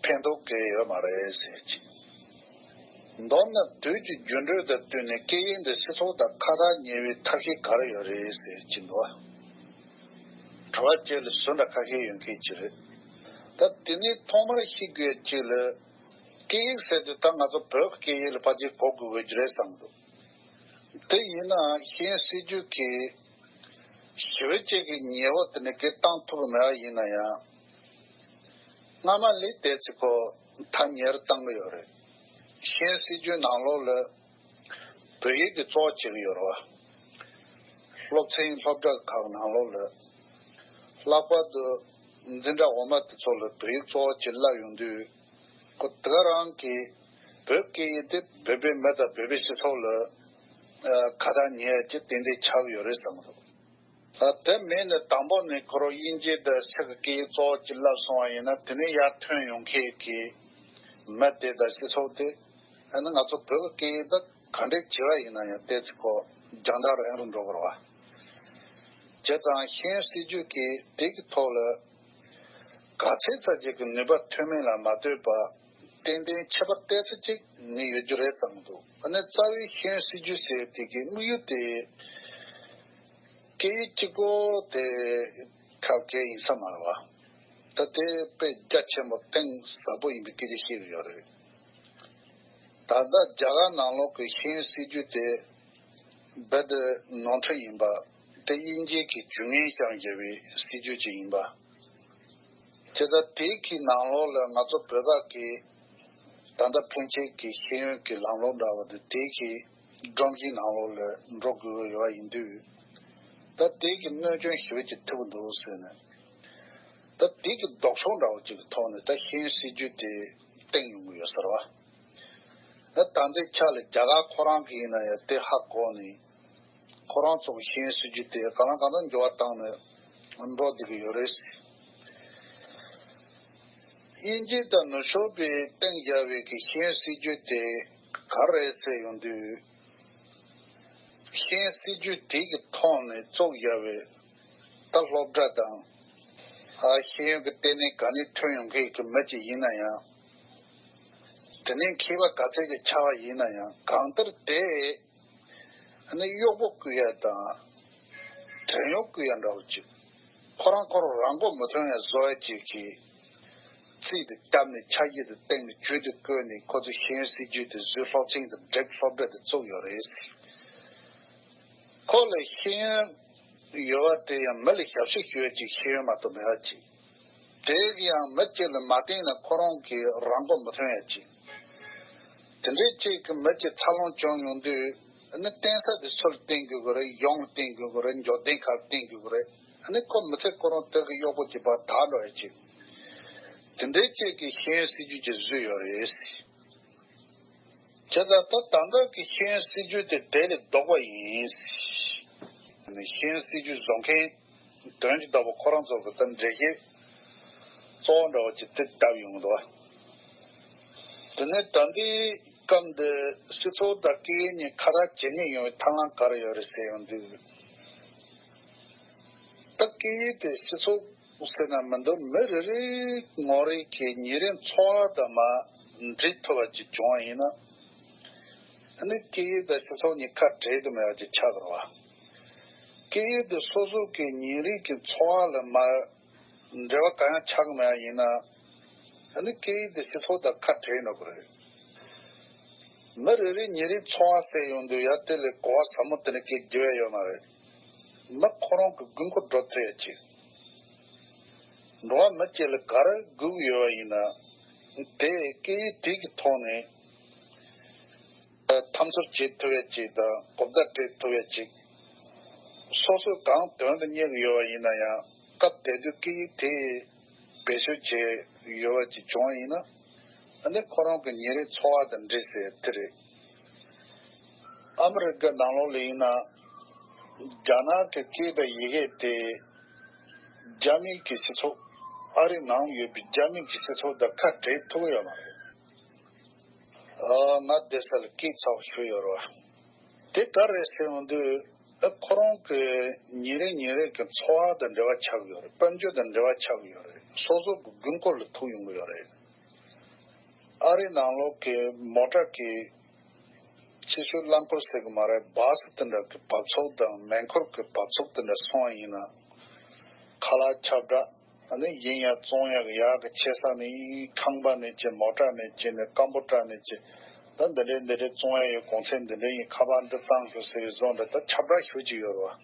ཕན་ཐོགས་གང་ཡང་ཡོད་མ་རེད་ཟེར་གྱི། མདོར་ན་དུས་ཀྱི་འགྱུར་འགྲོས་དང་བསྟུན་ནས་སྐད་ཡིག་འདི་སྤྱི་ཚོགས་དང་ཁ་བྲལ་ཉེ་བའི་ཐབས་ཤེས་ག་རེ་ཡོད་རེད་ཟེར་གྱི་འདུག། དྲི་བ་གཅིག་ལ་ཟུར་འདྲ་ཁ་ཤས་ཡོད་མཁན་ཅིག་རེད། ད་དེ་ནས་ཐོག་མར་ཤེས་དགོས་ཡ་གཅིག་ལ། སྐད་ཡིག་ཟེར་དུས་ད་ང་ཚོ་བོད་ཀྱི་སྐད་ཡིག་ལ་ཕལ་ཆེར་གོ་དགོས་ཀྱི་རེད་བསམ་འདུག། དེ་ཡིན་ནའང་ཤེས་ཡོན་སྲིད་བྱུས་ཀྱི་ཞི་བ་བཅས་ཀྱི་ཉེ་བོ་དེ་ནི་སྐད་བཏང་ཐུབ་ཀྱི་མེད་པ་ཡིན་ན་ཡང་། སྔ་མ་ལས་དེ་ཚིག་གོ་ཐ་ཉེར་བཏང་གི་ཡོད་རེད། ཤེས་ཡོན་སྲིད་བྱུས་ནང་ལོགས་ལ་བོད་ཡིག་གི་གཙོ་བོ་བྱེད་ཀྱི་ཡོད་རེད་བ། སློབ་ཚན་སློབ་གྲྭ་ཁག་ནང་ལོགས་ལ་ལྷག་པར་དུ་འཛིན་གྲྭ་འོག་མ་དེ་ཚོ་ལ་བོད་ཡིག་གཙོ་བོ་བྱེད་བསླབ་ཡོང་དུས། ཁོ་དེ་ག་རང་གིས་བོད་སྐད་ཡིག་དེ་བོད་པའི་མི་དང་བོད་པའི་སྤྱི་ཚོགས་ལ་ཨ་ཁ་བརྡ་ཉེ་ཡ་ཅིག་ཏན་ཏན་ཆགས་ཡོད་རེད་བསམ་གི་འདུག། ཨ་དེ་མིན་ནས་དང་པོ་ནས་ཁོ་རང་དབྱིན་ཇི་དང་ཕྱི་གི་སྐད་ཡིག་གཙོ་བོ་ཅིག་བསླབས་སོང་བ་ཡིན་ན། དེ་ནས་ཡར་ཐོན་ཡོང་མཁན་གྱི་མི་དེ་དང་སྤྱི་ཚོགས་དེ་ཨ་ནི་ང་ཚོ་བོད་ཀྱི་སྐད་ཡིག་དང་ག་འདྲས་བྱས་པ་ཡིན་ན་ཡང་ཏོག་ཙམ་ཁོ་རྒྱང་ཐག་རིང་རུ་འགྲོ་གི་རེད་བ། བྱས་ཙང་ཤེས་ཡོན་སྲིད་བྱུས་ཀྱི་དེ་གི་ཐོག་ལ་ག་ཚད་ཙམ་ཅིག་གི་ནུས་པ་ཐོན་མིན་ལ་མ་ལྟོས་པ་ཏན་ཏན་ཁྱད་པར་ཏོག་ཙམ་ཅིག་ནི་ཡོད་རྒྱུ་རེད་བསམ་གི་འདུག། ཨ་ནི་རྩ་བའི་ཤེས་ཡོན་སྲིད་བྱུས་ཟེར་དེ་གི་དམིགས་ཡུལ་དེ་སྐད་ཡིག་གཅིག་པོ་དེ་ཁ་གས་ཡིན་ས་མ་རེད་བ། ད་དེ་དཔེ་རྒྱ་ཆེན་པོ་གཏིང་ཟབ་པོ་ཡིན་པའི་སྐད་ཆ་བཤད་གི་ཡོད་རེད། ད་ལྟ་རྒྱ་གར་ནང་ལོགས་ཀྱི་ཤེས་ཡོན་སྲིད་བྱུས་དེ་རྦད་དེ་ནོར་འཁྲུལ་ཡིན་པ། དེ་དབྱིན་ཇི་གིས་ཇུས་ངན་བཞག་བཞག་པའི་སྲིད་བྱུས་ཅིག་ཡིན་པ། དེ་ལྟར་དེ་གི་ནང་ལོགས་ལ་ང་ཚོ་བོད་པ་གི་ད་ལྟ་ཕན་ཆད་ཀྱི་ཤེས་ཡོན་གྱི་ལམ་ལུགས་འདྲ་བ་དེ་དེ་གི་སྒྲོམ་གཞིའི་ནང་ལོགས་ལ་འགྲོ་དགོས་ཡོད་པ་ཡིན་དུས། ད་དེ་གི་གནོད་སྐྱོན་ཞེ་པོ་ཅིག་ཐེབས་འདུག་ཟེར་ནས། ད་དེ་གི་ལྡོག་ཕྱོགས་འདྲ་བོ་ཅིག་གི་ཐོག་ནས་ད་ཤེས་ཡོན་སྲིད་བྱུས་དེ་བཏིང་ཡོང་གི་ཡོད་ཟེར་བ། ད་ད་ལྟའི་ཆ་ལ་རྒྱ་གར་ཁོ་རང་གི་ཡིན་ན་ཡང་དེ་ཧ་གོ་ནས། ཁོ་རང་ཚོ་གི་ཤེས་ཡོན་སྲིད་བྱུས་དེ་གང་ལ་གང་འཚམ་འགྱུར་བ་བཏང་ནས་འགྲོ་བསྡད་ཀྱི་ཡོད་རེད། དབྱིན་ཇི་དང་ནུབ་ཕྱོགས་པས་བཏིང་བཞག་པའི་གི་ཤེས་ཡོན་སྲིད་བྱུས་དེ་ག་རེ་ཟེར་ཡོང་དུས། ཤེས་ཡོན་སྲིད་བྱུས་དེ་གི་ཐོག་ནས་བཙུགས་བཞག་པའི་ད་སློབ་གྲྭ་དང་། ཨ་ཤེས་ཡོན་གྱི་ལྟེ་གནས་ག་ནས་ཐོན་ཡོང་མཁན་གྱི་མི་ཅིག་ཡིན་ན་ཡང་། དེ་ནས་མཁས་པ་ག་ཚད་ཅིག་ཆགས་པ་ཡིན་ན་ཡང་གང་ལྟར་དེ། ཨ་ནི་གཡོག་པོ་བསྐོས་ཡ་དང་། བྲན་གཡོག་བསྐོས་ཡ་འདྲ་བོ་ཅིག་ཁོ་རང་ཁོ་རང་རང་མགོ་མི་ཐོན་ཡ་བཟོ་ཡ་ཅིག་གི་རྩིས་དེ་བཏབ་ནས་ཆ་གཞི་དེ་བཏིང་ནས་ཇུས་དེ་བཀོད་ནས་ཁོ་ཚོས་ཤེས་ཡོན་སྲིད་བྱུས་དེ་བཟོས། སློབ་ཚན་དེ་བསྒྲིགས། སློབ་གྲྭ་དེ་བཙུགས་ཡོད་རེད། ཁོ་ལ་ཤེས་ཡོན་ཡོད་པ་དེ་ཡང་མི་ལ་ཞབས་ཕྱི་ཞུ་ཡ་ཅིག་ཤེས་ཡོན་མ་གཏོགས་མེད་པ་ཅིག་དེ་ཡང་མི་གཅིག་ལ་མ་བརྟེན་ན་ཁོ་རང་གི་རང་མགོ་མི་ཐོན་ཡ་ཅིག་དེ་འདྲའི་གཅིག་གི་མི་གཅིག་འཚར་ལོངས་བྱུང་ཡོང་དུས། ཨ་ནི་བརྟེན་ས་དེ་སུ་ལ་བརྟེན་དགོས་ཀྱི་རེད། གཞུང་ལ་བརྟེན་དགོས་ཀྱི་རེད། འབྱོར་ལྡན་ཁག་ལ་བརྟེན་དགོས་ཀྱི་རེད། ཨ་ནི་ཁོ་མི་ཚེ་ཁོ་རང་དེ་གི་གཡོག་པོ་གཅིག་པ་དག་འགྲོ་ཡ་ཅིག་དེ་འདྲའི་གཅིག་གི་ཤེས་ཡོན་སྲིད་བྱུས་ཅིག་བཟོས་ཡོད་རེད། བྱས་ཙང་ད་ད་ལྟ་གི་ཤེས་ཡོན་སྲིད་བྱུས་དེ་དེ་ལས་ལྡོག་པ་ཡིན། ཤེས་ཡོན་སྲིད་བྱུས་བཟོ་མཁན་དོན་གྱི་བདག་པོ་ཁོ་རང་ཚོ་གི་ད་འགྲེལ་བཤད་གཙོ་བོ་འདྲ་བོ་ཅིག་དེ་བཏབ་ཡོང་གི་འདུག་དེ་ནས་ད་ལྟའི་སྐབས་འདི་སྤྱི་ཚོགས་དང་སྐད་ཡིག་གཉིས་ཁ་བྲལ་ཇེ་ཉུང་ཡོང་བའི་ཐབས་ལམ་ག་རེ་ཡོད་རེད་ཟེར་ཡོང་དུས། ད་སྐད་ཡིག་དེ་སྤྱི་ཚོགས་ཟེར་ན་མི་འདུག་མི་རེ་རེའི་ངོ་རེ་གི་ཉིན་རེའི་འཚོ་བ་དང་མ་འདྲེས་ཐུབ་པ་ཅིག་བྱུང་བ་ཡིན་ན། ཨ་ནི་སྐད་ཡིག་དང་སྤྱི་ཚོགས་གཉིས་ཁ་བྲལ་དུ་མེད་པ་ཅིག་ཆགས་ཀྱི་རེད་བ། སྐད་ཡིག་དེ་སོ་སོ་གི་ཉིན་རེ་གི་འཚོ་བ་ལ་མ་འབྲེལ་བ་གང་ཡང་ཆགས་ཀྱི་མེད་པ་ཡིན་ན། ཨ་ནི་སྐད་ཡིག་དེ་སྤྱི་ཚོགས་དང་ཁ་བྲལ་འགྲོ་གི་རེད། མི་རེ་རེ་ཉིན་རེའི་འཚོ་བ་ཟེར་ཡོང་དུས་ཡ་དེ་ལས་གོ་བ་ཟབ་མོ་དེ་འདྲ་སྐད་རྒྱབ་ཡ་ཡོད་མ་རེད། མི་ཁོ་རང་གི་དགོས་མཁོ་འགྲོ་ཐུབ་ཡ་ཅིག་འགྲོ་བ་མི་གཅིག་ལ་ག་རེ་དགོས་ཀྱི་ཡོད་པ་ཡིན་ན། དེ་སྐད་ཡིག་དེ་གི་ཐོག་ནས་འཐབ་རྩོད་བྱེད་ཐུབ་ཡ་ཅིག་དང་གོ་བརྡ་སྤྲད་ཐུབ་ཡ་ཅིག་སོ་སོས་གང་དོན་དུ་གཉེར་གྱི་ཡོད་པ་ཡིན་ན་ཡང་སྐབས་དེ་དུས་སྐད་ཡིག་དེ་བེད་སྤྱོད་བྱས་ཡོད་པ་ཅིག་བྱུང་བ་ཡིན་ན། ཨ་ནི་ཁོ་རང་གི་ཉིན་རེའི་འཚོ་བ་དང་འདྲེས་ཟེར་དེ་རེད། ཨ་མི་རི་ཀ་ནང་ལོགས་ལ་ཡིན་ན། རྒྱ་ནག་གི་སྐད་དང་ཡི་གེ་དེ་རྒྱ་མི་གི་སྤྱི་ཚོགས། ཨ་རི་ནང་ཡོད་པའི་རྒྱ་མི་གི་སྤྱི་ཚོགས་དང་ཁ་བྲལ་ཐུབ་ཀྱི་ཡོད་མ་རེད། ཨ་ང་བསྡད་ས་ལ་སྐད་ཚ་བོ་ཞིག་ཡོད་རེད་བ། དེ་ག་རེད་ཟེར་ཡོང་དུས། ཨ་ཁོ་རང་གི་ཉིན་རེ་ཉིན་རེ་གི་འཚོ་བ་དང་འབྲེལ་བ་ཆགས་ཀྱི་ཡོད་རེད། དཔལ་འབྱོར་དང་འབྲེལ་བ་ཆགས་ཀྱི་ཡོད་རེད། སོ་སོ་གི་དགོས་མཁོ་ལ་ཐུག་ཡོང་གི་ཡོད་རེད། ཨ་རི་ནང་ལོགས་ཀྱི་མོ་ཊ་གི་ཕྱི་ཤོག་རླངས་འཁོར་ཟེར་གི་མ་རེད། བཱ་སི་དེ་འདྲ་གི་བབས་ཚུགས་དང་མེ་འཁོར་གི་བབས་ཚུགས་དེ་འདྲ་སོང་བ་ཡིན་ན། ཁ་ལག་ཁྱབ་བསྒྲགས། ཨ་ནི་ཡིན་ཡང་བཙོང་ཡག་གི་ཡག་གི་ཆེ་ས་ནས་ཁང་པ་ནས་ཀྱི་མོ་ཊ་ནས་ཀྱི་ནས་སྐམ་པོ་ཊ་ནས་ཀྱི་ད་འདི་འདྲའི་འདི་འདྲའི་བཙོང་ཡག་ཡོད། གོང་ཚད་འདི་འདྲའི་ཡིན། ཁ་པར་འདི་བཏང་ཤོག་ཟེར་བའི་བཟོ་འདྲ་ད་ཁྱབ་བསྒྲགས་ཤོད་ཀྱི་ཡོད་རེད་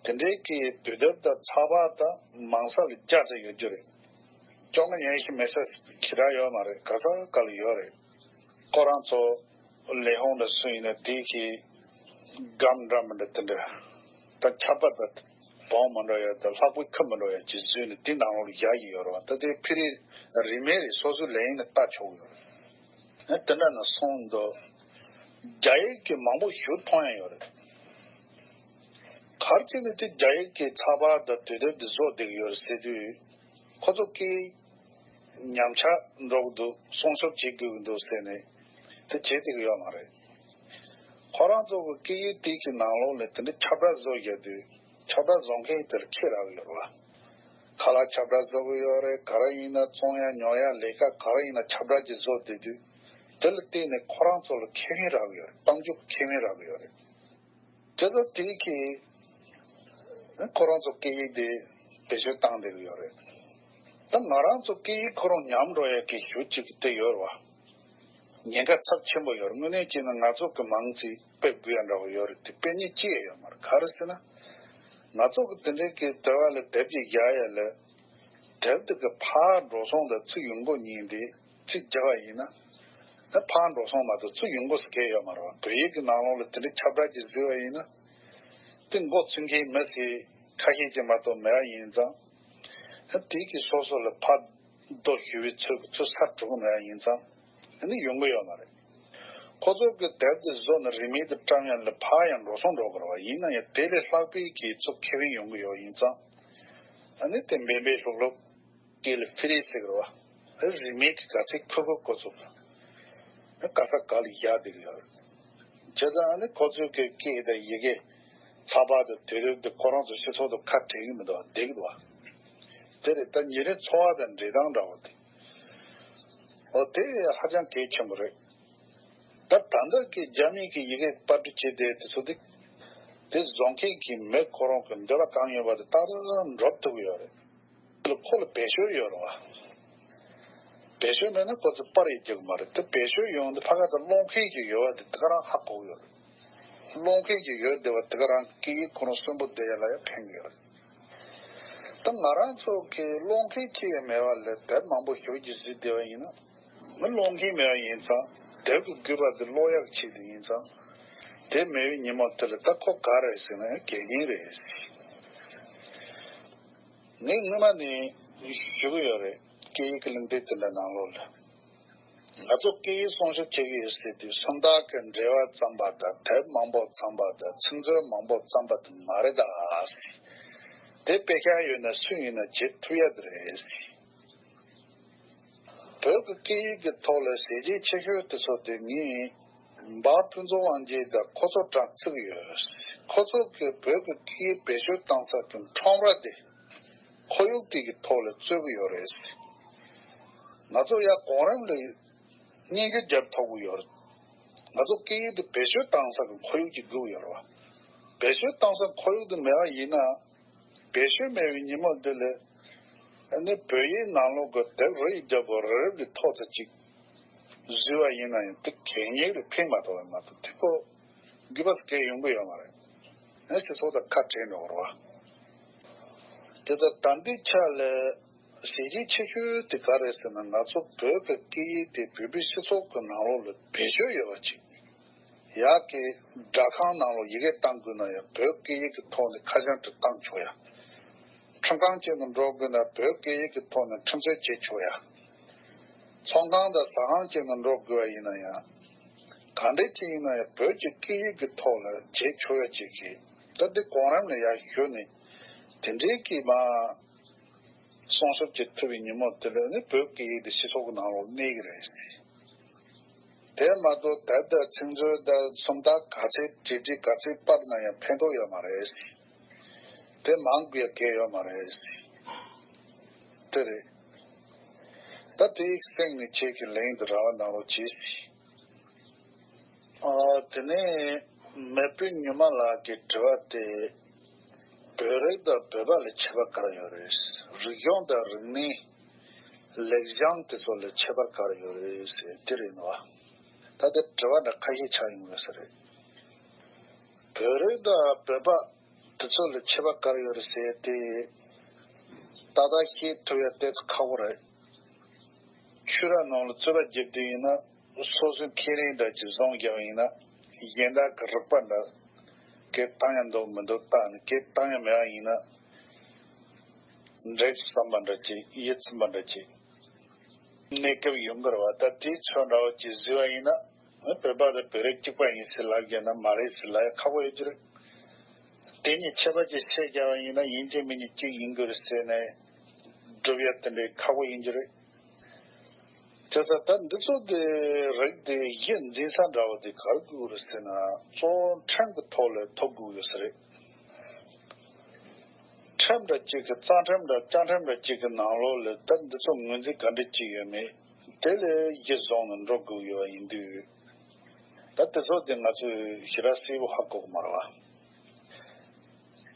བ། དེ་འདྲའི་གི་དུས་དེབ་དང་ཚགས་པར་དང་མང་ས་ལ་རྒྱ་ཆེ་ཡོད་རྒྱུ་རེད། ཅོང་ངེ་ཡན་ཞིག་མེད་ས་ཁྱི་ར་ཡོད་མ་རེད། ག་ས་ག་ལ་ཡོད་རེད། ཁོ་རང་ཚོ་ལས་ཁུངས་འདྲ་སུ་ཡིན་ན་དེ་གི་སྒམ་འདྲ་མི་འདྲ་དེ་འདྲ་ད་ཆར་པ་དང་བོང་མི་འགྲོ་ཡ་དང་ལྷགས་པའི་ཁུ་མི་འགྲོ་ཡ་ཅིག་བཟོས་ནས་དེ་ནང་ལོགས་ལ་བཞག་གི་ཡོད་རེད་བ། ད་དེ་ཕི་རི་རིན་མེད་རེད། སོ་སོའི་ལས་ཡིན་ན་ལྟ་ཆོག་གི་ཡོད་རེད། ཨ་དེ་འདྲ་ན་སོང་འདུག་རྒྱ་ཡིག་གི་མང་པོ་ཞིག་མཐོང་ཡ་ཡོད་རེད། ག་རེ་བྱས་ནས་དེ་རྒྱ་ཡིག་གི་ཚགས་པར་དང་དུས་དེབ་དེ་བཟོ་བསྡད་ཀྱི་ཡོད་རེད་ཟེར་དུས། ཁོ་ཚོ་སྐད་ཉམས་ཆག་འགྲོ་གི་འདུག་སྲུང་སྐྱོབ་བྱེད་དགོས་ཀྱི་འདུག་ཟེར་ནས་དེ་བྱེད་བསྡད་ཀྱི་ཡོད་མ་རེད། ཁོ་རང་ཚོ་གི་སྐད་ཡིག་དེ་གི་ནང་ལོགས་ལ་དེ་འདྲ་ཁྱབ་བསྒྲགས་བཟོ་བཞག་དུས་ཁྱབ་བསྒྲགས་བཟོ་མཁན་དེར་ཁྱེད་རག་གི་ཡོད་རེད་བ། ཁ་ལག་ཁྱབ་བསྒྲགས་བཟོ་གི་ཡོད་རེད། ག་རེ་ཡིན་ན་བཙོང་ཡ་ཉོ་ཡ་ལས་ཀ་ག་རེ་ཡིན་ན་ཁྱབ་བསྒྲགས་ཀྱི་བཟོ་བསྡད་དུས། དེ་ལ་བརྟེན་ནས་ཁོ་རང་ཚོ་ལ་ཁེ་ཕན་རག་གི་ཡོད་རེད། གཏམ་རྒྱུད་ཀྱི་ཁེ་ཕན་རག་གི་ཡོད་རེད། དེ་ཚོ་དེ་གི་ཁོ་རང་ཚོ་སྐད་ཡིག་དེ་བེད་སྤྱོད་བཏང་བསྡད་གི་ཡོད་རེད། ད་ང་རང་ཚོ་སྐད་ཡིག་ཁོ་རང་ཉམས་འགྲོ་ཡ་གི་ཤུགས་གཅིག་གི་དེ་ཡོད་རེད་བ། ཉེན་ཁ་ཚབས་ཆེན་པོ་ཡོད་རེད། དངོས་གནས་བྱས་ན་ང་ཚོ་གི་མང་ཚིག་དཔེ་དགོས་ཡ་འདྲ་བོ་ཡོད་རེད། དེ་དཔེ་རྙིང་ཅི་ཡང་ཡོད་མ་རེད། ག་རེ་ཟེར་ན། ང་ཚོ་གི་དེ་འདྲའི་གི་དེ་བ་ལ་དེབ་ཅིག་བཞག་ཡ་ལ། དེབ་དེ་གི་ཕར་འགྲོ་སོང་དང་ཚུར་ཡོང་སྒོ་གཉིས་དེ་ཚིག་བརྒྱབ་པ་ཡིན་ན། ཨ་ཕར་འགྲོ་སོང་མ་གཏོགས་ཚུར་ཡོང་སྒོ་ཟེར་མཁན་ཡོད་མ་རེད་བ། བོད་ཡིག་གི་ནང་ལོགས་ལ་དེ་འདྲའི་ཁྱབ་བསྒྲགས་ཅིག་བཟོས་པ་ཡིན་ན། དེ་མགོ་ཚོས་མཁན་མི་སེར་ཁ་ཤས་ཅིག་མ་གཏོགས་མེད་པ་ཡིན་ཙང་། དེ་གི་སོ་སོ་ལ་ཕར་རྡོ་གཞུ་བའི་ཚུལ་གྱི་ཚུར་ས་དྲུག་མེད་པ་ཡིན་ཙང་། ཨ་ནི་ཡོང་གི་ཡོད་མ་རེད། ཁོ་ཚོ་གི་དེབ་དེ་བཟོ་ནས་རིན་མེད་དུ་བཀྲམ་ཡ་ལ་ཕར་ཡང་འགྲོ་སོང་འགྲོ་དགོས་རེད་བ། ཡིན་ན་ཡང་དེ་ལས་ལྷག་པའི་གི་ཚུར་ཁེ་ཕན་ཡོང་གི་ཡོད་ཡིན་ཙང་། ཨ་ནི་དེ་འབེན་པའི་ལྷུག་ལྷུག་སྐད་ལ་ཕི་རི་ཟེར་གི་རེད་བ། ཨ་རིན་མེད་གི་ག་ཚད་ཁུར་ཁུར་ཁོ་ཚོ་གི་ག་ས་ག་ལ་བཞག་བསྡད་གི་ཡོད་རེད། བྱས་ཙང་ཨ་ནི་ཁོ་ཚོའི་གི་སྐད་དང་ཡི་གེ་ཚགས་པར་དང་དུས་དེབ་དེ་ཁོ་རང་ཚོ་སྤྱི་ཚོགས་དང་ཁ་བྲལ་གི་མི་འདུག་བ། བསྡད་གི་འདུག་བ། དེ་རེད། ད་ཉིན་རེའི་འཚོ་བ་དང་འབྲེལ་སྟངས་འདྲ་བོ་དེ། འོ་དེ་ཧ་ཅང་གལ་ཆེན་པོ་རེད། ད་ད་ལྟ་གི་རྒྱ་མིའི་གི་ཡི་གེ་པར་སྐྲུན་བྱས་བསྡད་དེ་ཚོ་དེ། དེ་བཟོ་མཁན་གྱི་མི་ཁོ་རང་གི་འདོད་པ་གང་ཡོད་པ་དེ་ཏག་ཏག་འགྲུབ་ཐུབ་ཀྱི་ཡོད་རེད། ཁོ་ལ་བེད་སྤྱོད་ཡོད་རེད་བ། བེད་སྤྱོད་མེད་ན་ཁོ་ཚོས་པར་ཡང་རྒྱག་གི་མ་རེད། དེ་བེད་སྤྱོད་ཡོང་དུས་ཕ་ག་དང་ཀློག་མཁན་ཅིག་ཡོད་པ་དེ་དེ་ག་རང་ཧ་གོ་གི་ཡོད་རེད། ཀློག་མཁན་ཅིག་ཡོད་བསྡད་པ་དེ་ག་རང་སྐད་ཡིག་ཁོ་རང་གསོན་པོ་བསྡད་ཡ་ལ་ཡང་ཕན་གི་ཡོད་རེད། ད་ང་རང་ཚོ་གི་ཀློག་མཁན་ཅིག་ཡང་མེད་པ་ལས་དེབ་མང་པོ་ཞེ་པོ་ཅིག་བཟོས་བསྡད་པ་ཡིན་ན། མི་ཀློག་མཁན་མེད་པ་ཡིན་ཙང་དེབ་ཀྱི་དགོས་པ་དེ་ཀློག་ཡག་ཆེད་དུ་ཡིན་ཙང་། དེ་མེད་པའི་ཉིན་མོ་དེ་ལ་ད་ཁོ་ག་རེད་ཟེར་ན་ཡང་འགལ་རྐྱེན་རེད་ཟེར། ངས་སྔོན་མ་ནས་ཞུ་གི་ཡོད་རེད། སྐད་ཡིག་གི་གླེང་སྟེགས་དེ་འདྲ་ནང་ལོགས་ལ། ང་ཚོ་སྐད་ཡིག་སྲུང་སྐྱོབ་བྱེད་ཀྱི་ཡོད་ཟེར་དུས་སུམ་རྟགས་ཀྱི་འགྲེལ་པ་བརྩམས་པ་དང་དེབ་མང་པོ་བརྩམས་པ་དང་ཚིག་མཛོད་མང་པོ་བརྩམས་པ་དེ་མ་རེད་ད་ཟེར། དེ་དཔེ་ཆ་ཡོད་ན་སུ་ཡིན་ན་བྱེད་ཐུབ་ཡ་དེ་རེད་ཟེར། བོད་ཀྱི་སྐད་ཡིག་གི་ཐོག་ལ་ཟས་བཅད་ཆེ་ཤོས་དེ་ཚོ་དེ་ངས་འབངས་ཕུན་ཚོགས་དབང་རྒྱལ་དང་ཁོ་ཚོ་གྲངས་བརྩི་གི་ཡོད། ཁོ་ཚོ་གིས་བོད་ཀྱི་སྐད་ཡིག་བེད་སྤྱོད་བཏང་ས་གི་ཁྲོམ་ར་དེ་ཁོར་ཡུག་དེ་གི་ཐོག་ལ་རྩོད་གི་ཡོད་རེད། ང་ཚོ་ཡ་གོང་རིམ་ལ་སྙན་ཞུ་རྒྱབ་ཐུབ་གི་ཡོད་རེད། ང་ཚོ་སྐད་ཡིག་དེ་བེད་སྤྱོད་བཏང་ས་གི་ཁོར་ཡུག་ཅིག་དགོས་ཀྱི་ཡོད་རེད་བ། བེད་སྤྱོད་བཏང་ས་ཁོར་ཡུག་དེ་མེད་པ་ཡིན་ན། བེད་སྤྱོད་མེད་པའི་ཉིན་མོ་འདི་ལ། ཨ་ནི་བོད་ཡིག་ནང་ལོགས་ཀྱི་དེབ་རེ་ཡི་རྒྱབ་པོ་རེ་རེ་ལས་ཐོག་ཙམ་ཅིག་བཟོས་པ་ཡིན་ན་ཡང་དེ་གད་སྙིགས་ལས་ཕན་མ་ཐོགས་པ་མ་གཏོགས་དེ་ཁོ་དགོས་པ་སྐད་ཡོང་གི་ཡོད་མ་རེད། ཨ་སྤྱི་ཚོགས་དང་ཁ་བྲལ་འགྲོ་གི་རེད་བ། དེ་ལྟར་ད་ལྟའི་ཆ་ལ་གཞི་རྒྱ་ཆེ་ཤོས་དེ་ག་རེད་ཟེར་ན། ང་ཚོ་བོད་ཀྱི་སྐད་ཡིག་དེ་བོད་པའི་སྤྱི་ཚོགས་ཀྱི་ནང་ལོགས་ལ་བེད་སྤྱོད་ཡོད་པ་ཅིག་ཡག་གི་སྦྲག་ཁང་ནང་ལོགས་ཡི་གེ་བཏང་དགོས་ན་ཡང་བོད་སྐད་ཡིག་གི་ཐོག་ནས་ཁ་བྱང་དེ་བཏང་ཆོག་ཡ། ཁྲིམས་ཁང་ཅིག་ནང་འགྲོ་དགོས་ན་བོད་སྐད་ཡིག་གི་ཐོག་ནས་ཁྲིམས་རྩོད་བྱེད་ཆོག་ཡ། ཚོང་ཁང་དང་ཟ་ཁང་ཅིག་ནང་འགྲོ་དགོས་པ་ཡིན་ན་ཡང་། གང་འདྲ་ཅིག་ཡིན་ན་ཡང་བོད་ཀྱི་སྐད་ཡིག་གི་ཐོག་ལ་བྱེད་ཆོག་ཡ་ཅིག་གི། ད་འདི་གོང་རིམ་ལ་ཡར་ཞུས་ནས་དེ་འདྲའི་གི་མ་སྲུང་སྐྱོབ་བྱེད་ཐུབ་པའི་ཉིན་མོ་དེ་ལ་ནི་བོད་སྐད་ཡིག་དེ་སྤྱི་ཚོགས་ཀྱི་ནང་ལོགས་གནས་ཀྱི་རེད། དེ་མ་གཏོགས་དེབ་དང་ཚིག་མཛོད་དང་སུམ་རྟགས་ག་ཚད་བྲིས་བྲིས་ག་ཚད་པར་ན་ཡང་ཕན་ཐོགས་ཡོད་མ་རེད། དེ་མང་དགོས་ཡ་གལ་ཡོད་མ་རེད། དེ་རེད། ད་དེ་ཡིག་སེང་ནས་ཁྱེད་ཀྱི་ལན་དུ་ར་བ་གནང་རོགས་གྱིས། ཨ། དེ་ནས་མེས་པོ་ཉི་མ་ལགས་ཀྱི་དྲི་བ་དེ། བོད་རིགས་དང་བོད་པ་ལ་ཁྱད་པར་ག་རེ་ཡོད་རེད། རིག་གཞུང་དང་རིག་གནས། ལེགས་བྱང་དེ་ཚོ་ལ་ཁྱད་པར་ག་རེ་ཡོད་རེད་ཟེར་དེ་རེད་ནོ། ད་ལྟ་དྲི་བ་འདྲ་ཁ་ཤས་ཆགས་ཡོང་གི་ས་རེད། བོད་རིགས་དང་བོད་པ་དེ་ཚོ་ལ་ཁྱད་པར་ག་རེ་ཡོད་རེད་ཟེར་ཏེ། ཏག་ཏག་ཤེས་ཐུབ་ཡ་ཏོག་ཙམ་ཁག་པོ་རེད། ཆོས་ར་ནང་ལ་རྩོད་པ་བརྒྱབ་དུས་ཡིན་ན་སོ་སོའི་ཁེ་རིང་འདྲ་ཅིག་བཟུང་བརྒྱབ་པ་ཡིན་ན་གཞན་དག་གི་རིག་པ་འདྲ་སྐད་བཏང་ཡ་འདུག་མི་འདུག་བལྟས་ནས། སྐད་བཏང་ཡ་མེད་པ་ཡིན་ན་འགྲིག་བསམ་པ་འདྲ་ཅིག་ཡིད་ཚིམ་པ་འདྲ་ཅིག་གནས་སྐབས་ཡོང་གི་རེད་བ། ད་དེའི་ཚོད་འདྲ་བོ་ཅིག་བཟོས་པ་ཡིན་ན། བོད་པ་དང་བོད་རིགས་གཅིག་པ་ཡིན་ཟེར་ལབ་རྒྱུ་ན་མ་རེད་ཟེར་ལབ་ཡ་ཁག་པོ་ཡོད་ཀྱི་རེད། དེ་གཉིས་ཁྱད་པར་ཅིག་བཤད་རྒྱག་པ་ཡིན་ན་ཡིན་གཅིག་མིན་གཅིག་གཅིག་ཡིན་དགོས་རེད་ཟེར་ནས་སྒྲུབ་ཡ་དེ་འདྲའི་ཁག་པོ་ཡིན་གྱི་རེད། དེ་ལྟར་ད་འདི་ཚོ་དེ་རིགས་དེ་གཞི་འཛིན་ས་འདྲ་བོ་དེ་ག་རེ་དགོས་རེད་ཟེར་ན། གཙོ་བོ་ཁྲིམས་ཀྱི་ཐོག་ལ་ཐུག་དགོས་ཡོད་ས་རེད། ཁྲིམས་འདྲ་གཅིག་གི་རྩ་ཁྲིམས་འདྲ་བཅའ་ཁྲིམས་འདྲ་གཅིག་གི་ནང་ལོགས་ལ་ད་འདི་ཚོ་ངོས་འཛིན་ག་འདྲ་བྱེད་ཡོད་མེད་དེ་ལ་གཞི་བཟུང་ནས་འགྲོ་དགོས་ཡོད་པ་ཡིན་དུས། ད་དེ་ཚོ་དེ་ང་ཚོས་ཞེ་དྲག་གསལ་པོ་ཧ་གོ་གི་མ་རེད་བ།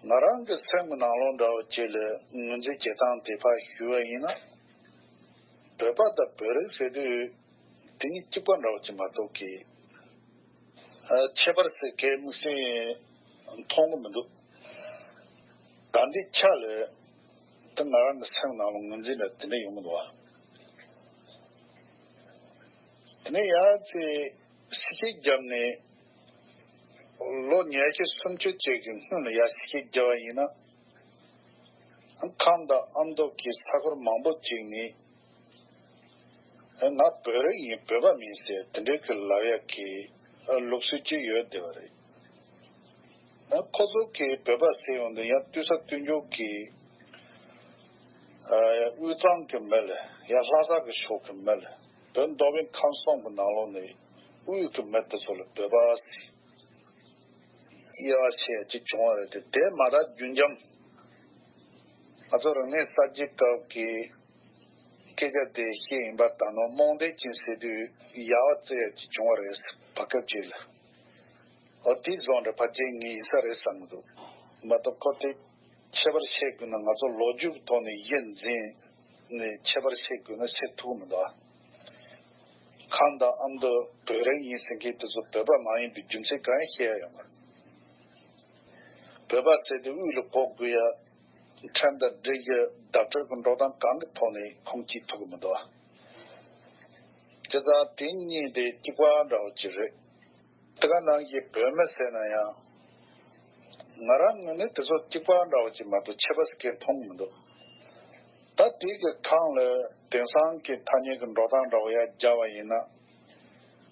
ང་རང་གི་སེམས་ཀྱི་ནང་ལོགས་འདྲ་བོ་ཅིག་ལ་ངོས་འཛིན་བྱེད་སྟངས་དེ་ཕར་ཞུས་པ་ཡིན་ན། བོད་པ་དང་བོད་རིགས་ཟེར་དུས་དེ་གཉིས་གཅིག་པ་འདྲ་བོ་ཅིག་མ་གཏོགས་ཀྱི། ཨ། ཁྱད་པར་ཟེར་མཁན་དམིགས་བསལ་མཐོང་གི་མི་འདུག་ད་ལྟའི་ཆ་ལ་ད་ང་རང་གི་སེམས་ནང་ལ་ངོས་འཛིན་འདྲ་དེ་འདྲ་ཡོང་གི་འདུག་བ། དེ་ནས་ཡང་ཚེ་སི་ཁྲི་བརྒྱབ་ནས་ ལོ་ཉི་ཤུ་སུམ་ཅུ་ཅིག་གི་སྔོན་ལ་ཡར་ཞིབ་བརྒྱབ་པ་ཡིན་ན། ཁམས་དང་ཨ་མདོ་གི་ས་ཁུལ་མང་པོ་ཅིག་ནས་ང་བོད་རིགས་ཡིན། བོད་པ་མིན་ཟེར་དེ་འདྲའི་གི་ལབ་ཡག་གི་ལུགས་སྲོལ་ཅིག་ཡོད་བསྡད་པ་རེད། ཁོ་ཚོ་གིས་བོད་པ་ཟེར་ཡོང་དུས་ཡང་ལྟོས་ས་ལྟོས་འཇོག་གི་དབུས་གཙང་གི་མི་ལ་ཡང་ལྷ་ས་གི་ཕྱོགས་ཀྱི་མི་ལ་བོད་མདོ་དབུས་ཁམས་གསུམ་གྱི་ནང་ལོགས་ནས་དབུས་ཀྱི་མི་དེ་ཚོ་ལ་བོད་པ་ཟེར་དབྱེ་བ་ཕྱེ་ཡ་ཅིག་བྱུང་བ་རེད་དེ། དེ་མ་གཏོགས་རྒྱུན་འབྱམས་ང་ཚོ་རང་ཉིད་གསར་བརྗེའི་སྐབས་ཀྱི་སྐད་ཆ་དེ་བཤད་ཡིན་པ་ལྟར་ན། རྨོངས་དད་ཅན་ཟེར་དུས་ཡ་བ་བརྩི་ཡ་ཅིག་བྱུང་བ་རེད། བར་སྐབས་ཅིག་ལ། འོ་དེ་བཟོ་འདྲ་ཕལ་ཆེར་ངེས་ཡིན་ས་རེད་བསམ་གྱི་འདུག་མ་གཏོགས་ཁོ་དེ་ཁྱད་པར་བཤད་དགོས་ན། ང་ཚོ་ལོ་རྒྱུས་ཀྱི་ཐོག་ནས་གཞི་འཛིན་ནས་ཁྱད་པར་བཤད་དགོས་ན་བཤད་ཐུབ་ཀྱི་མི་འདུག་ཁམས་དང་ཨ་མདོ་བོད་རིགས་ཡིན་ཟེར་མཁན་དེ་ཚོ་བོད་པ་མ་ཡིན་པའི་རྒྱུ་མཚན་གང་ཡང་བཤད་ཡ་ཡོད་མ་རེད། བོད་པ་ཟེར་དེ་དབུས་ལ་གོ་དགོས་ཡ། ཁྲིམས་དང་སྒྲིག་གཞི་བརྡ་སྤྲོད་ཀྱི་འགྲོ་སྟངས་གང་གི་ཐོག་ནས་ཁུངས་སྐྱེལ་ཐུབ་ཀྱི་མི་འདུག་བྱས་ཙང་དེ་གཉིས་དེ་གཅིག་པ་འདྲ་བོ་ཅིག་རེད། དེ་ག་ནང་བཞིན་བོད་མི་ཟེར་ན་ཡང་། ང་རང་ངོས་ནས་དེ་ཚོ་གཅིག་པ་འདྲ་བོ་ཅིག་མ་གཏོགས་ཁྱད་པར་ཟེར་མཁན་མཐོང་མི་འདུག་ད་དེ་གི་སྒང་ལ་དེང་སང་གི་ཐ་སྙད་ཀྱི་འགྲོ་སྟངས་འདྲ་བོ་ཡར་སྦྱར་བ་ཡིན་ན།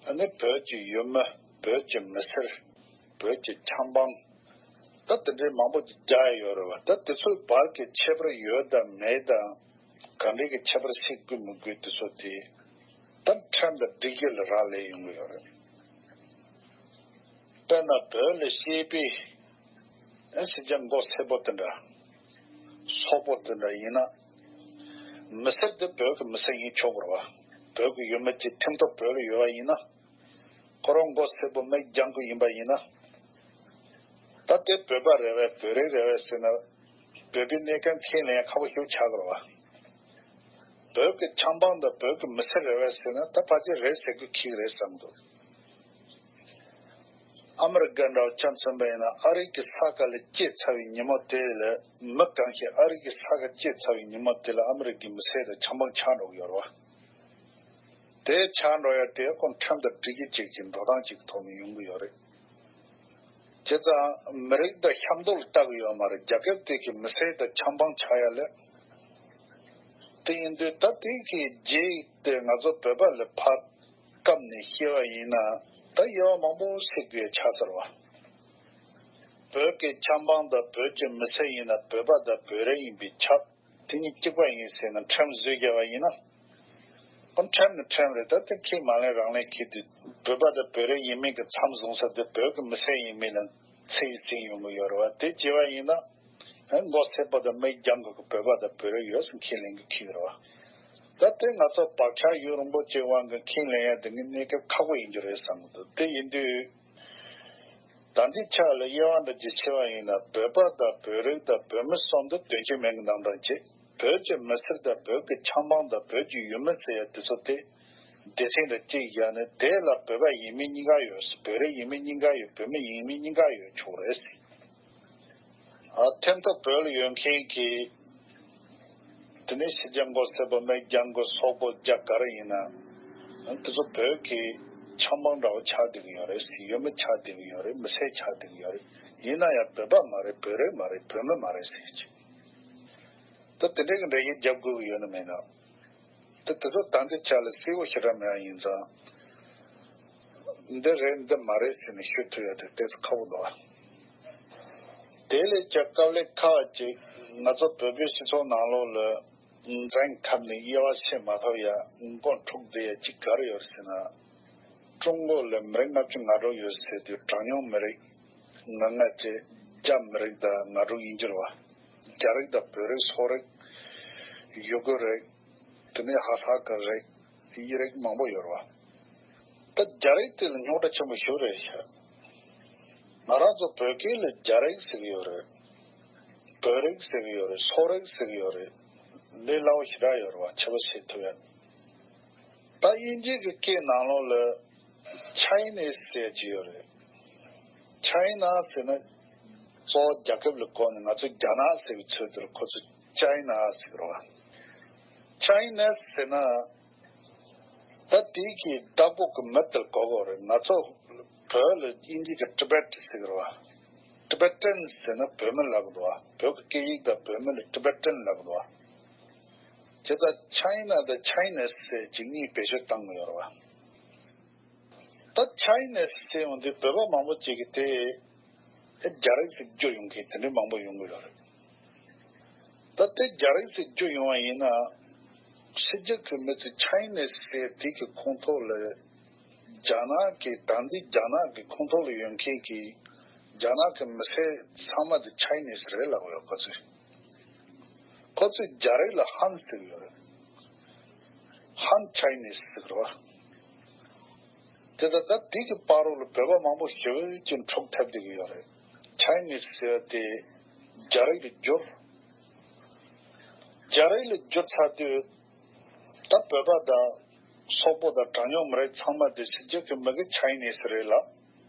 ཨ་ནི་བོད་ཀྱི་ཡུལ་མི། བོད་ཀྱི་མི་སེར། བོད་ཀྱི་ཆབ་འབངས། ད་དེ་འདྲའི་མང་པོ་ཅིག་སྦྱར་ཡོད་རེད་བ། ད་དེ་ཚོའི་བར་གྱི་ཁྱད་པར་ཡོད་དང་མེད་དང་། ག་འདྲའི་གི་ཁྱད་པར་བཤད་དགོས་མི་དགོས་དེ་ཚོ་དེ། ད་ཁྲིམས་དང་སྒྲིག་གཞི་ལ་རག་ལས་ཡོང་གི་ཡོད་རེད། དཔེར་ན་བོད་ལ་གཞིས་པའི་ཨེ་སེར་སྐྱ་མགོ་སེར་པོ་དེ་འདྲ། སོག་པོ་དེ་འདྲ་ཡིན་ན། མི་སེར་དེ་བོད་ཀྱི་མི་སེར་ཡིན་ཆོག་གི་རེད་བ། བོད་ཀྱི་ཡུལ་མི་གཅིག་ཐིམ་ཐོ་བོད་ལ་ཡོད་པ་ཡིན་ན། ཁོ་རང་མགོ་སེར་པོ་མིག་ལྗང་ཁུ་ཡིན་པ་ཡིན་ན། ད་དེ་བོད་པ་རེད་པས། བོད་རིགས་རེད་པས་ཟེར་ན། བོད་པའི་གནས་སྐབས་ཁས་ལེན་ཡ་ཁག་པོ་ཞིག་ཆགས་ཀྱི་རེད་བ། བོད་ཀྱི་ཆབ་འབངས་དང་བོད་ཀྱི་མི་སེར་རེད་པས་ཟེར་ན། ད་ཕལ་ཆེར་རེད་ཟེར་དགོས་ཀྱི་རེད་བསམ་འདུག་ཨ་མི་རི་ཀ་འདྲ་བོ་ཆ་མཚོན་པ་ཡིན་ན། ཨ་རི་གི་ས་ཁ་ལ་སྐྱེས་ཚར་བའི་ཉིན་མོ་དེ་ལ། མི་གང་ཞིག་ཨ་རི་གི་ས་ཁ་སྐྱེས་ཚར་བའི་ཉིན་མོ་དེ་ལ་ཨ་མི་རི་ཀའི་མི་སེར་དང་ཆབ་འབངས་ཆགས་འགྲོ་གི་ཡོད་རེད་བ། དེ་ཆགས་འགྲོ་ཡ་དེ་ཁོང་ཁྲིམས་དང་སྒྲིག་གཞི་གཅིག་གི་འགྲོ་སྟངས་གཅིག་གི་ཐོག་ནས་ཡོང་གི་ཡོད་རེད། བྱས་ཙང་མི་རིགས་དང་ཤ་མདོག་ལ་ལྟ་གི་ཡོད་མ་རེད། རྒྱལ་ཁབ་དེ་གི་མི་སེར་དང་ཆབ་འབངས་ཆགས་ཡ་ལ། དེ་ཡིན་དུས་ད་དེ་གི་རྗེས་དེ་ང་ཚོ་བོད་པ་ལ་ཕར་བཀབ་ནས་བཤད་པ་ཡིན་ན། ད་དབྱེ་བ་མང་པོ་ཕྱེ་དགོས་ཡ་ཆགས་ཚར་བ། བོད་ཀྱི་ཆབ་འབངས་དང་བོད་ཀྱི་མི་སེར་ཡིན་ན། བོད་པ་དང་བོད་རིགས་ཡིན་པས་ཁྱབ། དེ་གཉིས་གཅིག་པ་ཡིན་ཟེར་ནས་ཁྲིམས་བཟོས་བཞག་པ་ཡིན་ན། ཁོ་ཁྲིམས་ནི་ཁྲིམས་རེད། ད་དེ་ཁས་མ་ལེན་རང་ལེན་ཁེལ་དུས། བོད་པ་དང་བོད་རིགས་ཡིན་མིན་གྱི་མཚམས་བཟུང་ས་དེ་བོད་ཀྱི་མི་སེར་ཡིན་མིན་ལ་ཚིག་ཟིན་ཡོང་གི་ཡོད་རེད་བ། དེ་བྱས་པ་ཡིན་ན། ཨ། མགོ་སེར་པོ་དང་མིག་ལྗང་ཁུ་གི་བོད་པ་དང་བོད་རིགས་ཡོད་ཟེར་ཁས་ལེན་གྱི་ཁེལ་གྱི་རེད་བ། ད་དེ་ང་ཚོ་བག་ཆགས་ཡུན་རིང་པོ་ཅིག་དབང་གིས་ཁས་ལེན་ཡ་དེ་ངས་གནས་སྐབས་ཁག་པོ་ཡིན་རྒྱུ་རེད་བསམ་གྱི་འདུག་དེ་ཡིན་དུས། ད་ལྟའི་ཆ་ལ་དབྱེ་བ་འདྲ་ཅིག་ཕྱེ་བ་ཡིན་ན། བོད་པ་དང་བོད་རིགས་དང་བོད་མི་གསུམ་དེ་དོན་གཅིག་མིང་གི་རྣམ་གྲངས་གཅིག་བོད་ཀྱི་མི་སེར་དང་བོད་ཀྱི་ཆབ་འབངས་དང་བོད་ཀྱི་ཡུལ་མི་ཟེར་ཡ་དེ་ཚོ་དེ་སྡེ་ཚན་འདྲ་གཅིག་བཞག་ནས། དེ་ལ་བོད་པ་ཡིན་མིན་གཉིས་ཀ་ཡོད། བོད་རིགས་ཡིན་མིན་གཉིས་ཀ་ཡོད། བོད་མི་ཡིན་མིན་གཉིས་ཀ་ཡོད་ཆོག་རེད། ཨ། ཐིམ་ཐོ་བོད་ལ་ཡོད་མཁན་གྱི། དེ་ནས་ཕྱི་རྒྱལ་མགོ་སེར་པོ་མིག་ལྗང་ཁུ་སོག་པོ་རྒྱ་གར་ཡིན་ན། དེ་ཚོ་བོད་ཀྱི་ཆབ་འབངས་འདྲ་བོ་ཆགས་བསྡད་ཀྱི་ཡོད་རེད། ཡུལ་མི་ཆགས་བསྡད་ཀྱི་ཡོད་རེད། མི་སེར་ཆགས་བསྡད་ཀྱི་ཡོད་རེད། ཡིན་ན་ཡང་བོད་པ་མ་རེད། བོད་རིགས་མ་རེད། བོད་མི་མ་རེད་ཟེར་གྱི། ད་དེ་འདྲའི་གི་འགྲེལ་བཤད་རྒྱབ་དགོས་ཀྱི་ཡོད་ན་མེད་ན། ད་དེ་ཚོ་ད་ལྟའི་ཆ་ལ་གསལ་པོ་ཞེ་དྲག་མེད་པ་ཡིན་ཙང་། འདི་རེད་འདི་མ་རེད་ཟེར་ནས་ཤོད་ཐུབ་ཡ་དེ་ཏོག་ཙམ་ཁག་པོ་འདུག་ཨ། དེ་ལས་ཀྱང་དཀའ་ལས་ཁག་ཅིག་ང་ཚོ་བོད་པའི་སྤྱི་ཚོགས་ནང་ལོགས་ལ་འཛིང་ཁབ་ནས་དབྱེ་བ་ཕྱེ་མ་ཐུབ་ཡ། མགོ་འཁྲུག་བསྡད་ཡ་ཅིག་ག་རེ་ཡོད་ཟེར་ན། ཀྲུང་གོ་ལ་མི་རིགས་ལྔ་བཅུ་ང་དྲུག་ཡོད་ཟེར་དུས། གྲངས་ཉུང་མི་རིགས་ང་ལྔ་བཅས། རྒྱ་མི་རིགས་དང་ང་དྲུག་ཡིན་རྒྱུ་རེད་བ། རྒྱ་རིགས་དང་བོད་རིགས། སོག་རིགས། ཡུ་གུར་རིགས། དེ་ནས་ཧ་ས་ཀ་རིགས། དབྱིས་རིགས་མང་པོ་ཡོད་རེད་བ། ད་རྒྱ་རིགས་དེ་ལ་རྙོག་དྲ་ཆེན་པོ་ཞིག་རེད་ཤག་ང་རང་ཚོ་བོད་སྐད་ལ་རྒྱ་རིགས་ཟེར་གྱི་ཡོད་རེད། བོད་རིགས་ཟེར་གྱི་ཡོད་རེད། སོག་རིགས་ཟེར་གྱི་ཡོད་རེད། ལས་སླ་པོ་ཞེ་དྲག་ཡོད་རེད་བ། ཁྱད་པར་ཕྱེ་ཐུབ་ཡ། ད་དབྱིན་ཇི་གི་སྐད་ནང་ལོགས་ལ་ཆའི་ནིས་ཟེར་གྱི་ཡོད་རེད། ཆའི་ན་ཟེར་ན་གཙོ་བོ་རྒྱལ་ཁབ་ལ་གོ་ནས། ང་ཚོ་རྒྱ་ནག་ཟེར་བའི་ཚུལ་དེར་ཁོ་ཚོ་ཆའི་ན་ཟེར་གྱི་རེད་བ། ཆའི་ནིས་ཟེར་ན། ད་དེ་གི་བདག་པོ་གི་མི་དེར་གོ་དགོས་རེད། ང་ཚོ་ བོད་ལ་དབྱིན་ཇི་གི་ཊི་བེ་ཊི་ཟེར་གི་རེད་བ། ཊི་བེ་ཊན་ཟེར་ན་བོད་མི་ལབ་གི་འདུག་བ། བོད་ཀྱི་སྐད་ཡིག་དང་བོད་མི་ལ་ཊི་བེ་ཊན་ལབ་གི་འདུག་བ། བྱས་ཙང་ཆའི་ན་དང་ཆའི་ནིས་ཟེར་གཅིག་གཉིས་བེད་སྤྱོད་བཏང་གི་ཡོད་རེད་བ། ད་ཆའི་ནིས་ཟེར་ཡོང་དུས་བོད་པ་མང་པོ་ཅིག་གིས་དེ་རྒྱ་རིགས་ཟེར་བསྒྱུར་ཡོང་མཁན་དེ་འདྲ་མང་པོ་ཡོང་གི་ཡོད་རེད། ད་དེ་རྒྱ་རིགས་ཟེར་བསྒྱུར་ཡོང་བ་ཡིན་ན། ཕྱི་རྒྱལ་གྱི་མི་ཚོས་ཆའི་ནིས་ཟེར་དེ་གི་ཁོངས་གཏོགས་ལ། རྒྱ་ནག་གི་ད་ལྟའི་རྒྱ་ནག་གི་ཁོངས་གཏོགས་ལ་ཡོད་མཁན་གྱི་རྒྱ་ནག་གི་མི་སེར་ཚང་མ་དེ་ཆའི་ནིས་རེད་ལབ་ཡོད། ཁོ་ཚོས། ཁོ་ཚོས་རྒྱ་རིགས་ལ་ཧན་ཟེར་གི་ཡོད་རེད། ཧན་ཆའི་ནིས་ཟེར་གི་རེད་བ། དེ་ལྟར་ད་དེ་གི་བར་རོ་ལ་བོད་པ་མང་པོ་ཞེ་པོ་ཅིག་འཁྲུག་ཐེབས་བསྡད་ཀྱི་ཡོད་རེད། ཆའི་ནིས་ཟེར་བ་དེ་རྒྱ་རིགས་ལ་བསྒྱུར། རྒྱ་རིགས་ལ་བསྒྱུར་ཚར་དུས་ད་བོད་པ་དང་སོག་པོ་དང་གྲངས་ཉུང་མི་རིགས་ཚང་མ་དེ་ཕྱི་རྒྱལ་གྱི་མི་གི་ཆའི་ནིས་རེད་ལབ།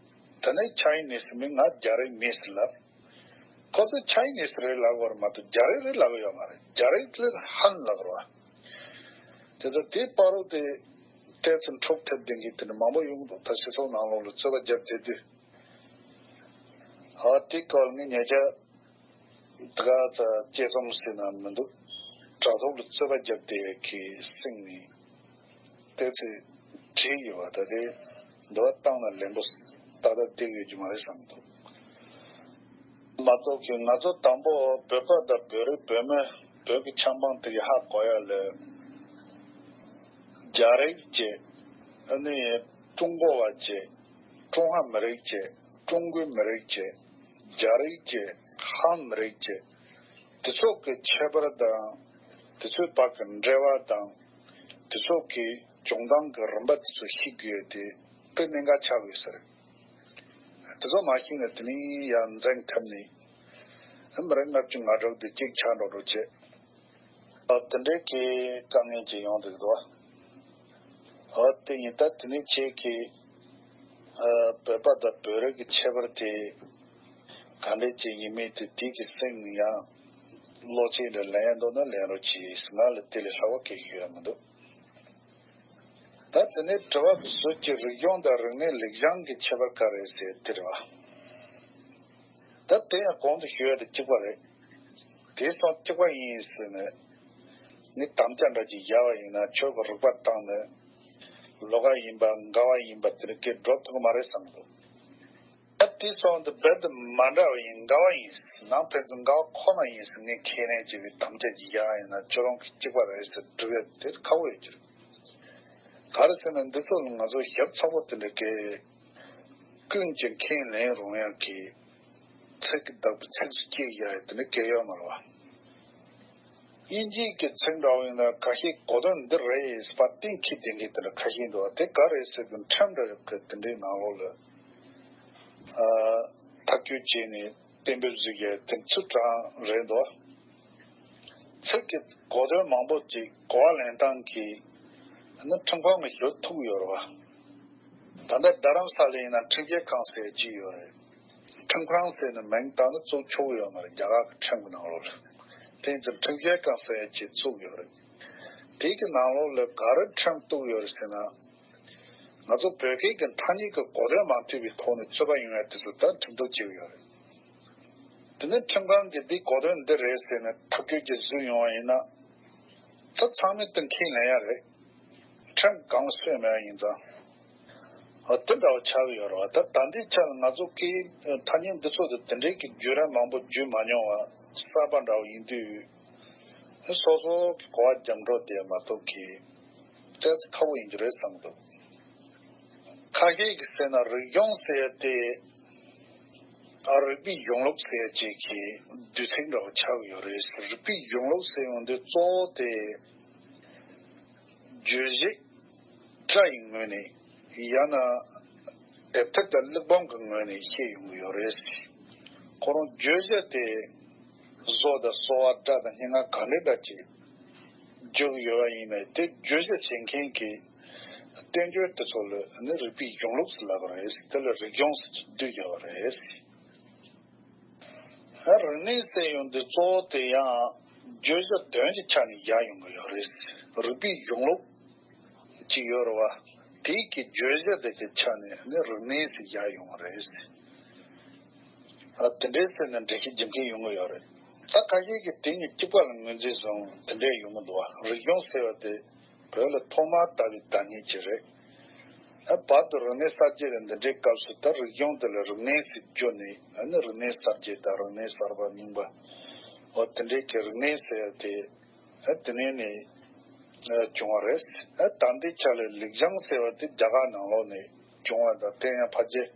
དེ་ནས་ཆའི་ནིས་མིན་ང་རྒྱ་རིགས་མིན་ཟེར་ལབ། ཁོ་ཚོས་ཆའི་ནིས་རེད་ལབ་པར་མ་གཏོགས་རྒྱ་རིགས་རེད་ལབ་ཡོད་མ་རེད། རྒྱ་རིགས་ལ་ཧན་ལབ་རེད་བ། དེ་ཚོ་དེ་བར་རོ་དེ་ཏོག་ཙམ་འཁྲུག་ཐེབས་བསྡད་མཁན་དེ་འདྲ་མང་པོ་ཡོང་གི་འདུག་ད་སྤྱི་ཚོགས་ནང་ལོགས་ལ་རྩོད་པ་བརྒྱབ་བསྡད་དུས། ཨ་དེ་སྐོར་ངས་ཉེ་ཆར་དེ་ག་ཚ་དཔྱད་རྩོམ་ཟེར་ན་མི་འདུག་དྲ་ཐོག་ལ་རྩོད་པ་བརྒྱབ་བསྡད་ཡོད་ཀི་སེང་ནི། ཏོག་ཙམ་བྲིས་ཡོད་པ། ད་དེ་འདི་བ་བཏང་ན་ལན་པོ་ཏག་ཏག་བསྡད་ཡོད་རྒྱུ་མ་རེད་བསམ་འདུག་མ་གཏོགས་ཀྱི་ང་ཚོ་དང་པོ་བོད་པ་དང་བོད་རིགས་བོད་མི་བོད་ཀྱི་ཆབ་འབངས་དེ་གི་ཧ་གོ་ཡ་ལ་རྒྱ་རིགས་ཀྱི་ཨ་ནི་ཀྲུང་གོ་བ་ཀྱི་ཀྲུང་ཧྭ་མི་རིགས་ཀྱི་ཀྲུང་གོའི་མི་རིགས་ཀྱི་རྒྱ་རིགས་ཀྱི་ཧན་མི་རིགས་ཀྱི་དེ་ཚོ་གི་ཁྱད་པར་དང་། དེ་ཚོའི་བར་གྱི་འབྲེལ་བ་དང་། དེ་ཚོ་གི་སྦྱོང་སྟངས་ཀྱི་རིམ་པ་དེ་ཚོ་ཤེས་དགོས་ཡོད་དེ་དཔེ་གནད་འགག་ཆགས་ཡོད་ས་རེད། དེ་ཚོ་མ་ཤེས་ན་དེ་ནས་ཡར་འཛིང་ཐེབས་ནས་མི་རེ་ལྔ་བཅུ་ང་དྲུག་དེ་གཅིག་ཆགས་འགྲོ་འགྲོ་བྱེད། ཨ་དེ་འདྲའི་གི་དཀའ་ངལ་ཅིག་ཡོང་འདུག་འདུག་ཨ། ཨ་དེ་ཡིན་ད་དེ་ནས་ཁྱེད་ཀྱིས་ཨ་བོད་པ་དང་བོད་རིགས་ཀྱི་ཁྱད་པར་དེ་ག་འདྲས་ཅིག་ཡིན་མིན་དེ་དེ་གི་སེང་ཡང་བློ་ཆེན་རེ་ལེན་འདུག་ན་ལེན་རོགས་གྱིས། ང་ལ་དེ་ལས་ལྷག་པ་གང་ཡང་ཡོད་མི་འདུག་ད་དེ་ནས་དྲི་བ་བཟོས་ཀྱི་རིག་གཞུང་དང་རིག་གནས་ལེགས་བྱང་གི་ཁྱད་པར་ག་རེ་ཟེར་དེ་རེད་བ། ད་དེ་ཡང་གོང་དུ་ཞུས་ཡ་དང་གཅིག་པ་རེད། དེ་སོང་གཅིག་པ་ཡིན་ཟེར་ནས་ངས་དམ་བཅའ་འདྲ་ཅིག་བཞག་པ་ཡིན་ན་ཁྱོད་ཀྱི་རིག་པ་བཏང་ནས་ལོགས་ཀ་ཡིན་པ་འགལ་བ་ཡིན་པ་དེ་རིགས་སྐད་སྒྲོག་ཐུབ་ཀྱི་མ་རེད་བསམ་འདུག་ད་དེ་སོང་དུ་རྦད་དེ་མ་འདྲ་བ་ཡིན། འགལ་བ་ཡིན། ནང་ཕན་ཚུན་འགལ་བ་ཁོ་ན་ཡིན་ཟེར་ངས་ཁས་ལེན་བྱས་པའི་དམ་བཅའ་ཅིག་བཞག་པ་ཡིན་ན་ཁྱོད་རང་གིས་གཅིག་པ་རེད་ཟེར་སྒྲུབ་ཡ་དེ་ཁག་པོ་ཡོད་ཀྱི་རེད། ག་རེ་ཟེར་ན་འདི་ཚོ་ལ་ང་ཚོ་ཞབས་ཚགས་པོ་དེ་འདྲ་གི་ཀུན་གྱིས་ཁས་ལེན་རུང་ཡག་གི་ཚིག་གི་བདག་པོ་ཚིགས་སུ་བཅད་ཡག་དེ་འདྲ་གལ་ཡོད་མ་རེད་བ། དབྱིན་ཇིའི་གི་ཚིག་འདྲ་བོ་ཡིན་ན་ཁ་ཤས་གོ་དོན་འདི་རེད་ཟེར་བ་གཏན་འཁེལ་བསྡད་མཁན་དེ་འདྲ་ཁ་ཤས་འདུག་བ། དེ་ག་རེད་ཟེར་དུས་ཁྲིམས་འདྲ་ཡོད་གི་དེ་འདྲའི་ནང་ལོགས་ལ་ཨ་ཐག་གཅོད་བྱས་ནས་གཏན་འབེབས་བཟོས་ཡག་དེ་ཚུལ་དྲང་རེད་འདུག་བ། ཚིག་གི་གོ་དོན་མང་པོ་ཅིག་གོ་བ་ལེན་སྟངས་ཀྱིས་ནི་ཁྲིམས་ཁང་གི་ཞུ་ཐུབ་ཡོད་རེད་བ། ད་ལྟ་རྡ་རམ་ས་ལ་ཡིན་ན་ཁྲིམས་ཞིབ་ཁང་ཟེར་གྱི་ཡོད་རེད། ཁྲིམས་ཁང་ཟེར་ནས་མིང་བཏགས་ན་བཙུགས་ཆོག་གི་ཡོད་མ་རེད། རྒྱ་གར་གྱི་ཁྲིམས་ཀྱི་ནང་ལོགས་ལ། དེ་ཡིན་ཙང་ཁྲིམས་ཞིབ་ཁང་ཟེར་གྱི་བཙུགས་ཡོད་རེད། དེ་གི་ནང་ལོགས་ལ་ག་རེ་ཁྲིམས་གཏུགས་ཡོད་རེད་ཟེར་ན། ང་ཚོ་བོད་སྐད་ཀྱི་ཐ་སྙད་ཀྱི་གོ་དོན་མ་ཐོས་པའི་ཐོག་ནས་རྩོད་པ་ཡོང་ཡ་དེ་ཚོ་ད་ཁྲིམས་གཏུགས་བྱེད་ཀྱི་ཡོད་རེད། དེ་ནས་ཁྲིམས་ཁང་གིས་འདི་གོ་དོན་འདི་རེད་ཟེར་ནས་ཐག་གཅོད་ཅིག་བཟོས་ཡོང་བ་ཡིན་ན། ད་ཚང་མས་དེ་ཁས་ལེན་ཡ་རེད། ཁྲིམས་གང་སོས་མེད་ཡིན་ཙང་། འོ་དེ་འདྲ་བ་ཆགས་ཀྱི་ཡོད་རེད་བ། ད་ད་ལྟའི་ཆ་ལ་ང་ཚོ་སྐད་ཡིག་ཐ་སྙད་འདི་ཚོ་དེ་དེ་འདྲའི་གི་བརྒྱུད་རིམ་མང་པོ་བརྒྱུད་མ་མྱོང་བ་གསར་པ་འདྲ་བོ་ཡིན་དུས། སོ་སོ་གི་གོ་བ་རྒྱབ་འགྲོ་དེ་མ་གཏོགས་ཀྱི་ཏོག་ཙམ་ཁག་པོ་ཡིན་རྒྱུ་རེད་བསམ་འདུག་ཁ་ཤས་ཀྱིས་ཟེར་ན་རིག་གཞུང་ཟེར་ཡ་དེ། ཨ་རིག་པའི་གཞུང་ལུགས་ཟེར་ཡ་ཅིག་གི་བསྡུས་ཚིག་འདྲ་བོ་ཆགས་ཀྱི་ཡོད་རེད། རིག་པའི་གཞུང་ལུགས་ཟེར་ཡོང་དུས་གཙོ་བོ་དེ། བརྗོད་གཞི་སྒྲ་ཡི་ངོས་ནས་ཡང་ན་དེབ་ཐེར་དང་གླེགས་བམ་གྱི་ངོས་ནས་བཤད་ཡོང་གི་ཡོད་རེད། ཁོ་རང་བརྗོད་གཞི་དེ་བཟོ་དང་གསོ་བ་སྒྲ་དང་སྙན་ངག་གང་འདྲ་འདྲ་ཅིག་བརྗོད་ཀྱི་ཡོད་པ་ཡིན་ནའི་དེ་བརྗོད་གཞི་བྱེད་མཁན་གྱི་བསྟན་བཅོས་དེ་ཚོ་ལ་ནི་རིག་པའི་གཞུང་ལུགས་སུ་ལབ་པ་རེད། དེ་ལ་རིག་གཞུང་ཟེར་བསྡུས་བརྒྱབ་པ་རེད། རིག་གནས་ཟེར་ཡོང་དུས་གཙོ་བོ་དེ་ཡང་བརྗོད་བྱ་དོན་གྱི་ཆ་ནས་བཞག་ཡོང་གི་ཡོད་རེད། རིག་པའི་གཞུང་ལུགས་ཅིག་ཡོད་རེད་བ། དེའི་གི་བརྗོད་བྱ་དེ་གི་ཆ་ནས་ནི་རིག་གནས་ཟེར་བཞག་ཡོང་བ་རེད། ཨ་དེ་འདྲའི་ཟེར་ནས་འགྲེལ་བཤད་རྒྱག་མཁན་ཡོང་གི་ཡོད་རེད། ད་ཁ་ཤས་ཀྱིས་དེ་གཉིས་གཅིག་པ་ལ་ངོས་འཛིན་བཟུང་དེ་འདྲས་ཡོང་གི་འདུག་བ། རིག་གཞུང་ཟེར་བ་དེ་བོད་ལ་ཐོག་མར་དར་བའི་བརྡ་རྙིང་ཅིག་རེད། ཨ་བར་དུ་རིག་གནས་གསར་བརྗེ་རེད། འདི་འདྲའི་སྐབས་སུ་ད་རིག་གཞུང་འདི་ལ་རིག་གནས་ཟེར་བསྒྱུར་ནས། ཨ་ནི་རིག་གནས་གསར་བརྗེ་དང་རིག་གནས་གསར་པ་རྙིང་པ། འོ་དེ་འདྲའི་གི་རིག་གནས་ཟེར་བ་དེ། ཨ་དེ་ནས་ནི་ཨ་བྱུང་བ་རེད། ཨ་ད་ལྟའི་ཆ་ལ་ལེགས་བྱང་ཟེར་བ་དེ་རྒྱ་གར་ནང་ལོགས་ནས་བྱུང་བ་དང་། དེ་ཡང་ཕལ་ཆེར་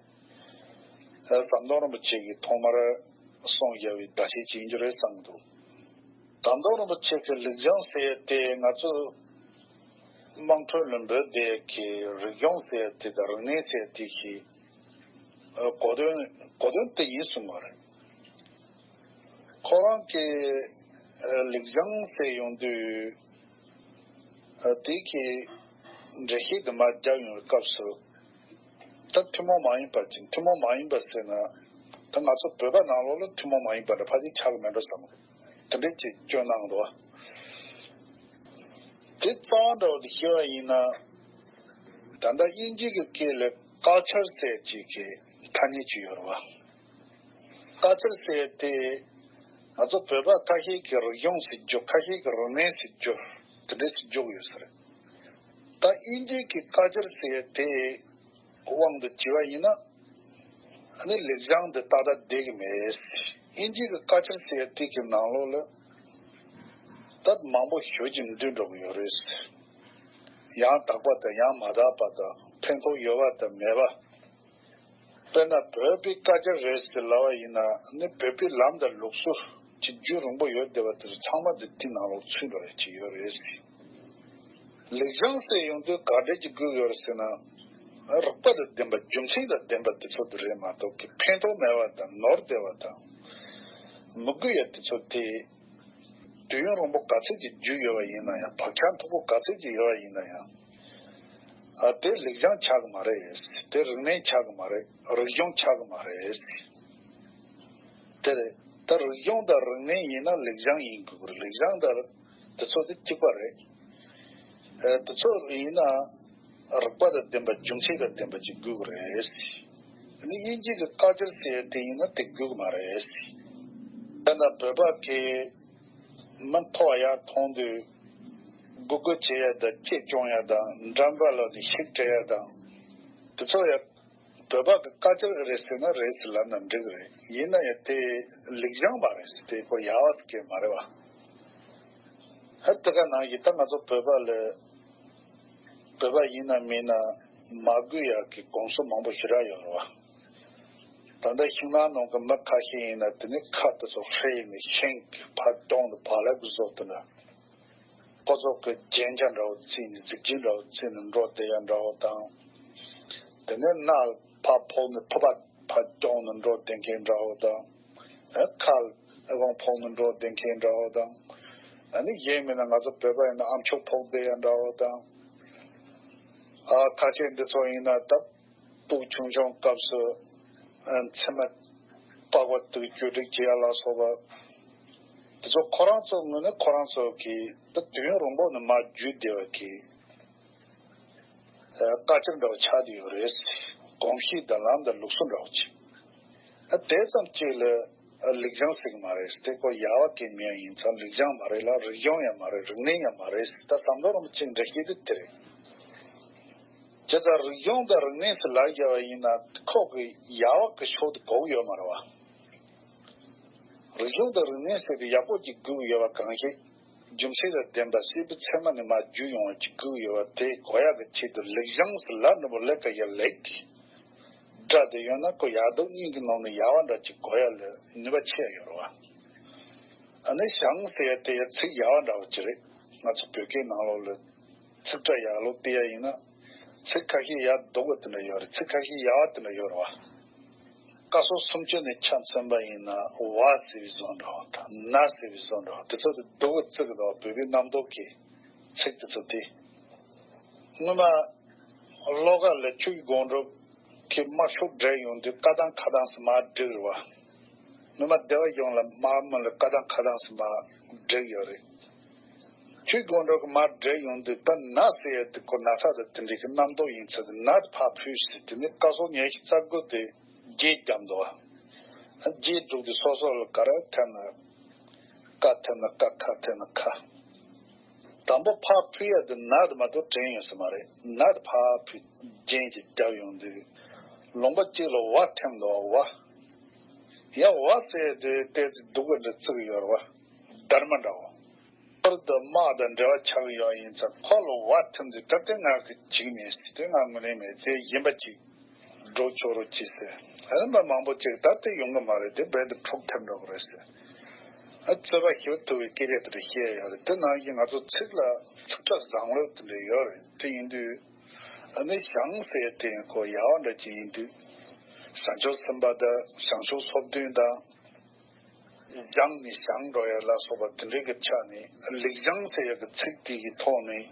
ཨ་ཟམ་གདོང་རིན་པོ་ཆེ་གིས་ཐོག་མར་གསུངས་བཞག་པའི་བརྡ་ཆད་ཅིག་ཡིན་རྒྱུ་རེད་བསམ་གྱི་འདུག། ཟམ་གདོང་རིན་པོ་ཆེ་གི་ལེགས་བྱང་ཟེར་ཡས་དེ་ང་ཚོ་དམངས་ཁྲོད་ལ་འབོད་བསྡད་ཀྱི་རིག་གཞུང་ཟེར་ཡས་དེ་དང་རིག་གནས་ཟེར་ཡས་དེ་གི་ཨ་གོ་དོན་གོ་དོན་དེ་ཡིན་གསུང་བ་རེད། ཁོ་རང་གི་ཨ་ལེགས་བྱང་ཟེར་ཡོང་དུས། ཨ་དེ་གི་འགྲེལ་བཤད་དུ་མ་རྒྱག་ཡོང་བའི་སྐབས་སུ། ད་ཐུན་མོང་མ་ཡིན་པ་ཅིག་ཐུན་མོང་མ་ཡིན་པ་ཟེར་ན། ད་ང་ཚོ་བོད་པ་ནང་ལོགས་ལ་ཐུན་མོང་མ་ཡིན་པ་འདྲ་ཕལ་ཆེར་ཆགས་ཀྱི་མེད་འགྲོ་བསམ་གི། དེ་འདྲའི་ཅིག་སྐྱོན་གནང་འདུག་བ། དེ་རྩ་བ་འདྲ་བོ་དེ་བཤད་པ་ཡིན་ན། ད་ལྟ་དབྱིན་ཇི་གི་སྐད་ལ་ཀལ་ཅར་ཟེར་ཅིག་གི་ཐ་སྙད་ཅིག་ཡོད་རེད་བ། ཀལ་ཅར་ཟེར་དེ་ང་ཚོ་བོད་པ་ཁ་ཤས་ཀྱིས་རིག་གཞུང་ཟེར་རྒྱུ། ཁ་ཤས་ཀྱིས་རིག་གནས་ཟེར་རྒྱུ། དེ་འདྲས་ཟེར་རྒྱུ་ཡོད་ས་རེད། ད་དབྱིན་ཇི་གི་ཀལ་ཅར་ཟེར་དེ་དབང་དུ་བྱས་པ་ཡིན་ན། ཨ་ནི་ལེགས་བྱང་འདི་ཏག་ཏག་བསྡད་ཀྱི་མེད། དབྱིན་ཇི་གི་ཀལ་ཅར་ཟེར་དེ་གི་ནང་ལོགས་ལ་ད་མང་པོ་ཞེ་ཅིག་འདུས་འགྲོ་གི་ཡོད་རེད། ཡང་དག་པ་དང་ཡང་མ་དག་པ་དང་ཕན་ཐོགས་ཡོད་པ་དང་མེད་པ། དཔེར་ན་བོད་པའི་ཀལ་ཅར་རེད་ཟེར་ལབ་པ་ཡིན་ན། ནི་བོད་པའི་ལམ་དང་ལུགས་སྲོལ་གྱི་རྒྱུན་རིང་པོ་ཡོད་བསྡད་པ་དེ་ཚང་མ་དེ་དེ་ནང་ལོགས་ཚུད་འགྲོ་ཡ་ཅིག་ཡོད་རེད། ལེགས་བྱང་ཟེར་ཡོང་དུས་ག་འདྲ་ཅིག་དགོས་ཡོད་རེད་ཟེར་ན། རིགས་པ་དང་ལྡན་པ། རྒྱུ་མཚན་དང་ལྡན་པ་དེ་ཚོ་དེ་རེད་མ་གཏོགས་ཀྱི་ཕན་ཐོགས་མེད་པ་དང་ནོར་བསྡད་པ་དང་མི་དགོས་ཡ་དེ་ཚོ་དེ། དུས་ཡུན་རིང་པོ་ག་ཚད་ཅིག་བརྒྱུད་ཡོད་པ་ཡིན་ན་ཡང་། བག་ཆགས་མཐུག་པོ་ག་ཚད་ཅིག་ཡོད་པ་ཡིན་ན་ཡང་། ཨ་དེ་ལེགས་བྱང་ཆགས་ཀྱི་མ་རེད། དེ་རིག་གནས་ཆགས་ཀྱི་མ་རེད། རིག་གཞུང་ཆགས་ཀྱི་མ་རེད། དེ་རེད། ད་རིག་གཞུང་དང་རིག་གནས་ཡིན་ན་ལེགས་བྱང་ཡིན་དགོས་ཀྱི་རེད། ལེགས་བྱང་དང་དེ་ཚོ་དེ་གཅིག་པ་རེད། ཨ་དེ་ཚོ་ཡིན་ན་རིགས་པ་དང་ལྡན་པ། རྒྱུ་མཚན་དང་ལྡན་པ་ཅིག་དགོས་ཀྱི་རེད། ཨ་ནི་དབྱིན་ཇི་གི་ཀལ་ཅར་ཟེར་དེ་ཡིན་ན་དེ་དགོས་ཀྱི་མ་རེད། ད་ལྟ་བོད་པ་གི་མི་མཐོ་བ་ཡར་མཐོང་དུས་སྒུར་སྒུར་བྱེད་ཡ་དང་། གཅེས་སྐྱོང་ཡ་དང་། འགྲམ་པ་ལ་ནི་ཤིག་སྤྲད་ཡ་དང་། དེ་ཚོ་ཡ་བོད་པ་གི་ཀལ་ཅར་རེད་ཟེར་ན་རེད་ཟེར་ལབ་ན་འགྲིག་གི་རེད། ཡིན་ན་ཡང་དེ་ལེགས་བྱང་མ་རེད་ཟེར། དེ་ཁོ་ཡག་པ་ཟེར་མཁན་མ་རེད་བ། ཨ་དེ་ག་ནང་བཞིན་ད་ང་ཚོ་བོད་པ་ལ། བོད་པ་ཡིན་ན་མིན་ན་མ་དགོས་ཡག་གི་གོམས་སྲོལ་མང་པོ་ཞེ་དྲག་ཡོད་རེད་བ། ད་ལྟ་ཤིང་ནགས་ནང་གི་མི་ཁ་ཤས་ཡིན་ན། དེ་ནས་ཁ་དེ་ཚོ་ཧྲལ་ནས་ཤིང་གི་ཕར་གདོང་དུ་བག་ལེབ་ཀྱི་བཟོ་དེ་འདྲ། ཁོ་ཚོ་གི་རྒྱན་ཆ་འདྲ་བོ་བརྩིས་ནས། གཟི་བརྗིད་འདྲ་བོ་བརྩིས་ནས་འགྲོ་བསྡད་ཡ་འདྲ་བོ་དང་། དེ་ནས་སྣ་ཕར་ཕོག་ནས་ཕོར་པ་ཕར་གྱོན་ནས་འགྲོ་བསྡད་མཁན་འདྲ་བོ་དང་། ཨ་ཁ་ལ་དབང་ཕོག་ནས་འགྲོ་བསྡད་མཁན་འདྲ་བོ་དང་། ཨ་ནི་གཞན་མིན་ན་ང་ཚོ་བོད་པ་ཡིན་ན་ཨམ་ཅོག་ཕོག་བསྡད་ཡ་འདྲ་བོ་དང་། ཨ་ཁ་ཤས་འདི་ཚོ་ཡིན་ན་ད་སྤུ་གུ་ཆུང་ཆུང་སྐབས་སུ་ཨ་མཆིལ་མ་པགས་པ་དེ་གི་བཅོས་སྒྲིག་བྱེད་ཡ་ལ་སོགས་པ། དེ་ཚོ་ཁོ་རང་ཚོའི་ངོས་ནས་ཁོ་རང་ཚོ་གི་ད་དུས་ཡུན་རིང་པོ་ནས་མར་བརྒྱུད་བསྡད་པ་གི་ཨ་ཀལ་ཅར་འདྲ་བོ་ཆགས་བསྡད་ཡོད་རེད། གོམས་གཤིས་དང་ལམ་དང་ལུགས་སྲོལ་འདྲ་བོ་ཅིག། ཨ་དེ་ཙམ་གཅིག་ལ་ཨ་ལེགས་བྱང་ཟེར་གི་མ་རེད། དེ་ཁོ་ཡག་པ་གི་མི་ཡང་ཡིན་ཙང་ལེགས་བྱང་མ་རེད་ལ། རིག་གཞུང་ཡང་མ་རེད། རིག་གནས་ཡང་མ་རེད། ད་ཟམ་གདོང་རིན་པོ་ཆེའི་འགྲེལ་བཤད་དེ་དེ་རེད། བྱས་ཙང་རིག་གཞུང་དང་རིག་གནས་ཟེར་ལབ་བཞག་པ་ཡིན་ན། ཁོ་གི་ཡག་པ་གི་ཕྱོགས་དེ་གོ་གི་ཡོད་མ་རེད་བ། རིག་གཞུང་དང་རིག་གནས་ཟེར་དེ་ཡག་པོ་ཅིག་དགོས་ཀྱི་ཡོད་པ་གང་ཞིག། རྒྱུ་མཚན་དང་ལྡན་པ། སྲིད་པའི་ཚད་མ་ནས་མར་བརྒྱུད་ཡོང་བ་ཅིག་དགོས་ཀྱི་ཡོད་པ་དེ་གོ་ཡག་གི་ཆེད་དུ་ལེགས་བྱང་ཟེར་ལབ་ན་མོ་ལེགས་ཀ་ཡ་ལེགས། སྒྲ་དེ་ཡོད་ན་ཁོ་ཡག་སྡུག་གཉིས་ཀྱི་ནང་ནས་ཡག་པ་འདྲ་ཅིག་གོ་ཡ་ལ་ནུས་པ་ཆེ་ཡ་ཡོད་རེད་བ། ཨ་ནི་བྱང་ཟེར་ཡ་དེ་ཡ་ཚིག་ཡག་པ་འདྲ་བོ་ཅིག་རེད། ང་ཚོ་བོད་སྐད་ནང་ལོགས་ལ་ཚིག་ཕྲད་ཡག་ལོག་བལྟས་ཡ་ཡིན་ན། ཚིག་ཁ་ཤས་ཡག་སྡུག་པ་དེ་འདྲ་ཡོད་རེད། ཚིག་ཁ་ཤས་ཡག་པ་དེ་འདྲ་ཡོད་རེད་བ། སྐབས་སུ་སུམ་ཅུ་ནས་ཆ་མཚོན་པ་ཡིན་ན། བ་ཟེར་བའི་བཟོ་འདྲ་བོ་དང་། ན་ཟེར་བའི་བཟོ་འདྲ་བོ། དེ་ཚོ་དེ་སྡུག་པ་བརྩི་གི་འདུག་བ། བོད་པའི་རྣམ་རྟོག་གི་ཚིག་དེ་ཚོ་དེ། སྔོན་མ་བློ་དགའ་ལ་ཆུ་ཡི་སྒང་དྲུག་གི་དམར་ཤོག་བསྒྲིགས་ཡོང་དུས་ཀ་དང་ཁ་དང་ཟེར་མར་བསྒྲིགས་རེད་བ། སྔོན་མ་སྡེ་པ་གཞུང་ལ་དམར་མོ་ལ་ཀ་དང་ཁ་དང་ཟེར་མར་བསྒྲིགས་ཡོད་རེད། ཆོས་དགོང་དྲོ་གི་མར་བསྒྲལ་ཡོང་དུས། ད་ན་ཟེར་ཡ་དེ་ཁོ་ན་ཚ་དང་དེ་འདྲའི་གི་རྣམ་རྟོག་ཡིན་ཚེ། དེ་ན་དེ་ཕར་ཕུད་ཟེར། དེ་ནས་ཀ་སོགས་ཉི་ཤུ་རྩ་དགུ་དེ་བརྒྱད་བརྒྱབ་འདུག་བ། བརྒྱད་དྲུག་དེ་སོ་སོ་ལ་ག་རེ་ཐེབས་ན། ཀ་ཐེབས་ན་ཀ། ཁ་ཐེབས་ན་ཁ། དང་པོ་ཕར་ཕུད་ཡ་དེ་ན་དེ་མ་གཏོགས་དྲན་ཡོད་ས་མ་རེད། ན་དེ་ཕར་ཕུད། རྒྱན་གྱིས་བརྒྱབ་ཡོང་དུས། ལུང་པ་གཅིག་ལ་བ་ཐེབས་འདུག་བ། བ། ཡ་བ་ཟེར་ཡ་དེ་ཏོག་ཙམ་སྡུག་པ་འདྲ་བརྩི་གི་ཡོད་རེད་བ། སྡར་མ་འདྲ་བོ། ཁོར་དུ་དམག་དང་འབྲེལ་བ་ཆགས་ཡོད་ཡིན་ཙང་། ཁོ་ལ་བ་ཐེབས་དུས། ད་དེ་ང་གི་བྱེད་ཀྱི་མེད་ཟེར། དེ་ང་ངོས་ལེན་མེད། དེ་གཞན་པ་ཅིག་འགྲོ་ཆོག་རོགས་གྱིས་ཟེར། ཨ་ནི་མི་མང་པོ་ཅིག་ད་དེ་ཡོང་གི་མ་རེད། དེ་རྦད་དེ་འཁྲུག་ཐེབས་འགྲོ་གི་རེད་ཟེར། ཨ། རྩོད་པ་ཞི་བ་ཐུབ་པའི་སྐད་ཆ་དེ་འདྲ་བཤད་ཡོད་རེད། དེ་ནང་བཞིན་ང་ཚོ་ཚིག་ལ་ཚིག་གྲགས་བཟང་ལོས་དེ་འདྲ་ཡོད་རེད། དེ་ཡིན་དུས། ཨ་ནི་ཞང་ཟེར་དེ་ཁོ་ཡག་པ་འདྲ་ཅིག་ཡིན་དུས། བྱང་ཆུབ་སེམས་དཔའ་དང་བྱང་ཆུབ་སོ་བདུན་དང་། ཞང་ནས་ཞང་འགྲོ་ཡ་ལ་སོགས་པ་དེ་འདྲའི་གི་ཆ་ནས། ལེགས་ཞང་ཟེར་ཡ་གི་ཚིག་དེ་གི་ཐོག་ནས།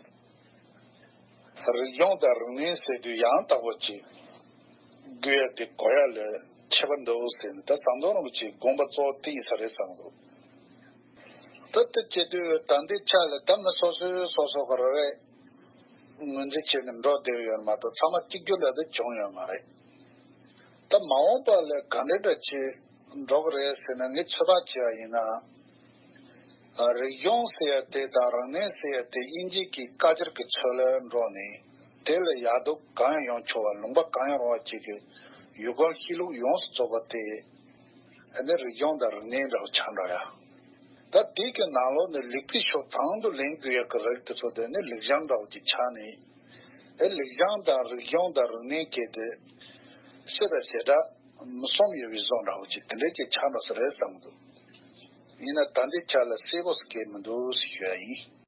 རིག་གཞུང་དང་རིག་གནས་ཟེར་དུས་ཡང་དག་པོ་ཅིག་དགོས་ཡ་དེ་གོ་ཡ་ལ་ཁྱད་པར་འདུག་ཟེར་ནས། ད་ཟམ་གདོང་རིན་པོ་ཆེའི་དགོངས་པ་གཙོ་བོ་དེ་ཡིན་ས་རེད་བསམ་གི་འདུག་ད་དེ་བྱེད་དུས་ད་ལྟའི་ཆ་ལ་ད་མི་སོ་སོས་སོ་སོ་གི་རེ་བའི་ངོས་འཛིན་བྱས་ནས་འགྲོ་བསྡད་ཡོད་མ་གཏོགས། ཚང་མ་གཅིག་གྱུར་ལ་དེ་བྱུང་ཡོད་མ་རེད། ད་མ་འོངས་པ་ལ་ག་འདྲ་འདྲ་བྱས་འགྲོ་གི་རེད་ཟེར་ན། ངས་ཚོད་དཔག་བྱས་པ་ཡིན་ན། ཨ། རིག་གཞུང་ཟེར་ཡ་དེ་དང་རིག་གནས་ཟེར་ཡ་དེ་དབྱིན་ཇི་གི་ཀལ་ཅར་གི་ཚུལ་ལ་འགྲོ་ནས། དེ་ལ་ཡག་སྡུག་གང་ཡང་ཡོང་ཆོག་པ། ལུང་པ་གང་ཡང་རུང་བ་ཅིག་གི་ཡུལ་གོམས་གཤིས་ལུགས་ཡོངས་སུ་རྫོགས་པ་དེ། ཨ་ནི་རིག་གཞུང་དང་རིག་གནས་འདྲ་བོ་ཆགས་འགྲོ་ཡ། ད་དེ་གི་ནང་ལོགས་ནས་ལེགས་སྤེལ་ཕྱོགས་དང་དུ་ལེན་དགོས་ཡ་གི་རིགས་དེ་ཚོ་དེ་ནི་ལེགས་ཞང་འདྲ་བོ་ཅིག་ཆགས་ནས། ཨེ། ལེགས་ཞང་དང་རིག་གཞུང་དང་རིག་གནས་གལ་ཏེ་སྤྱི་དང་བྱེ་བྲག་མི་གསུམ་ཡོད་པའི་བཟོ་འདྲ་བོ་ཅིག་དེ་འདྲ་ཅིག་ཆགས་འགྲོ་ས་རེད་བསམ་གི་འདུག་ཡིན་ན་ད་ལྟའི་ཆ་ལ་གསལ་པོ་ཞིག་གང་ཡང་མི་འདུག་ཟེར་ཞུ་ཡ་ཡིན།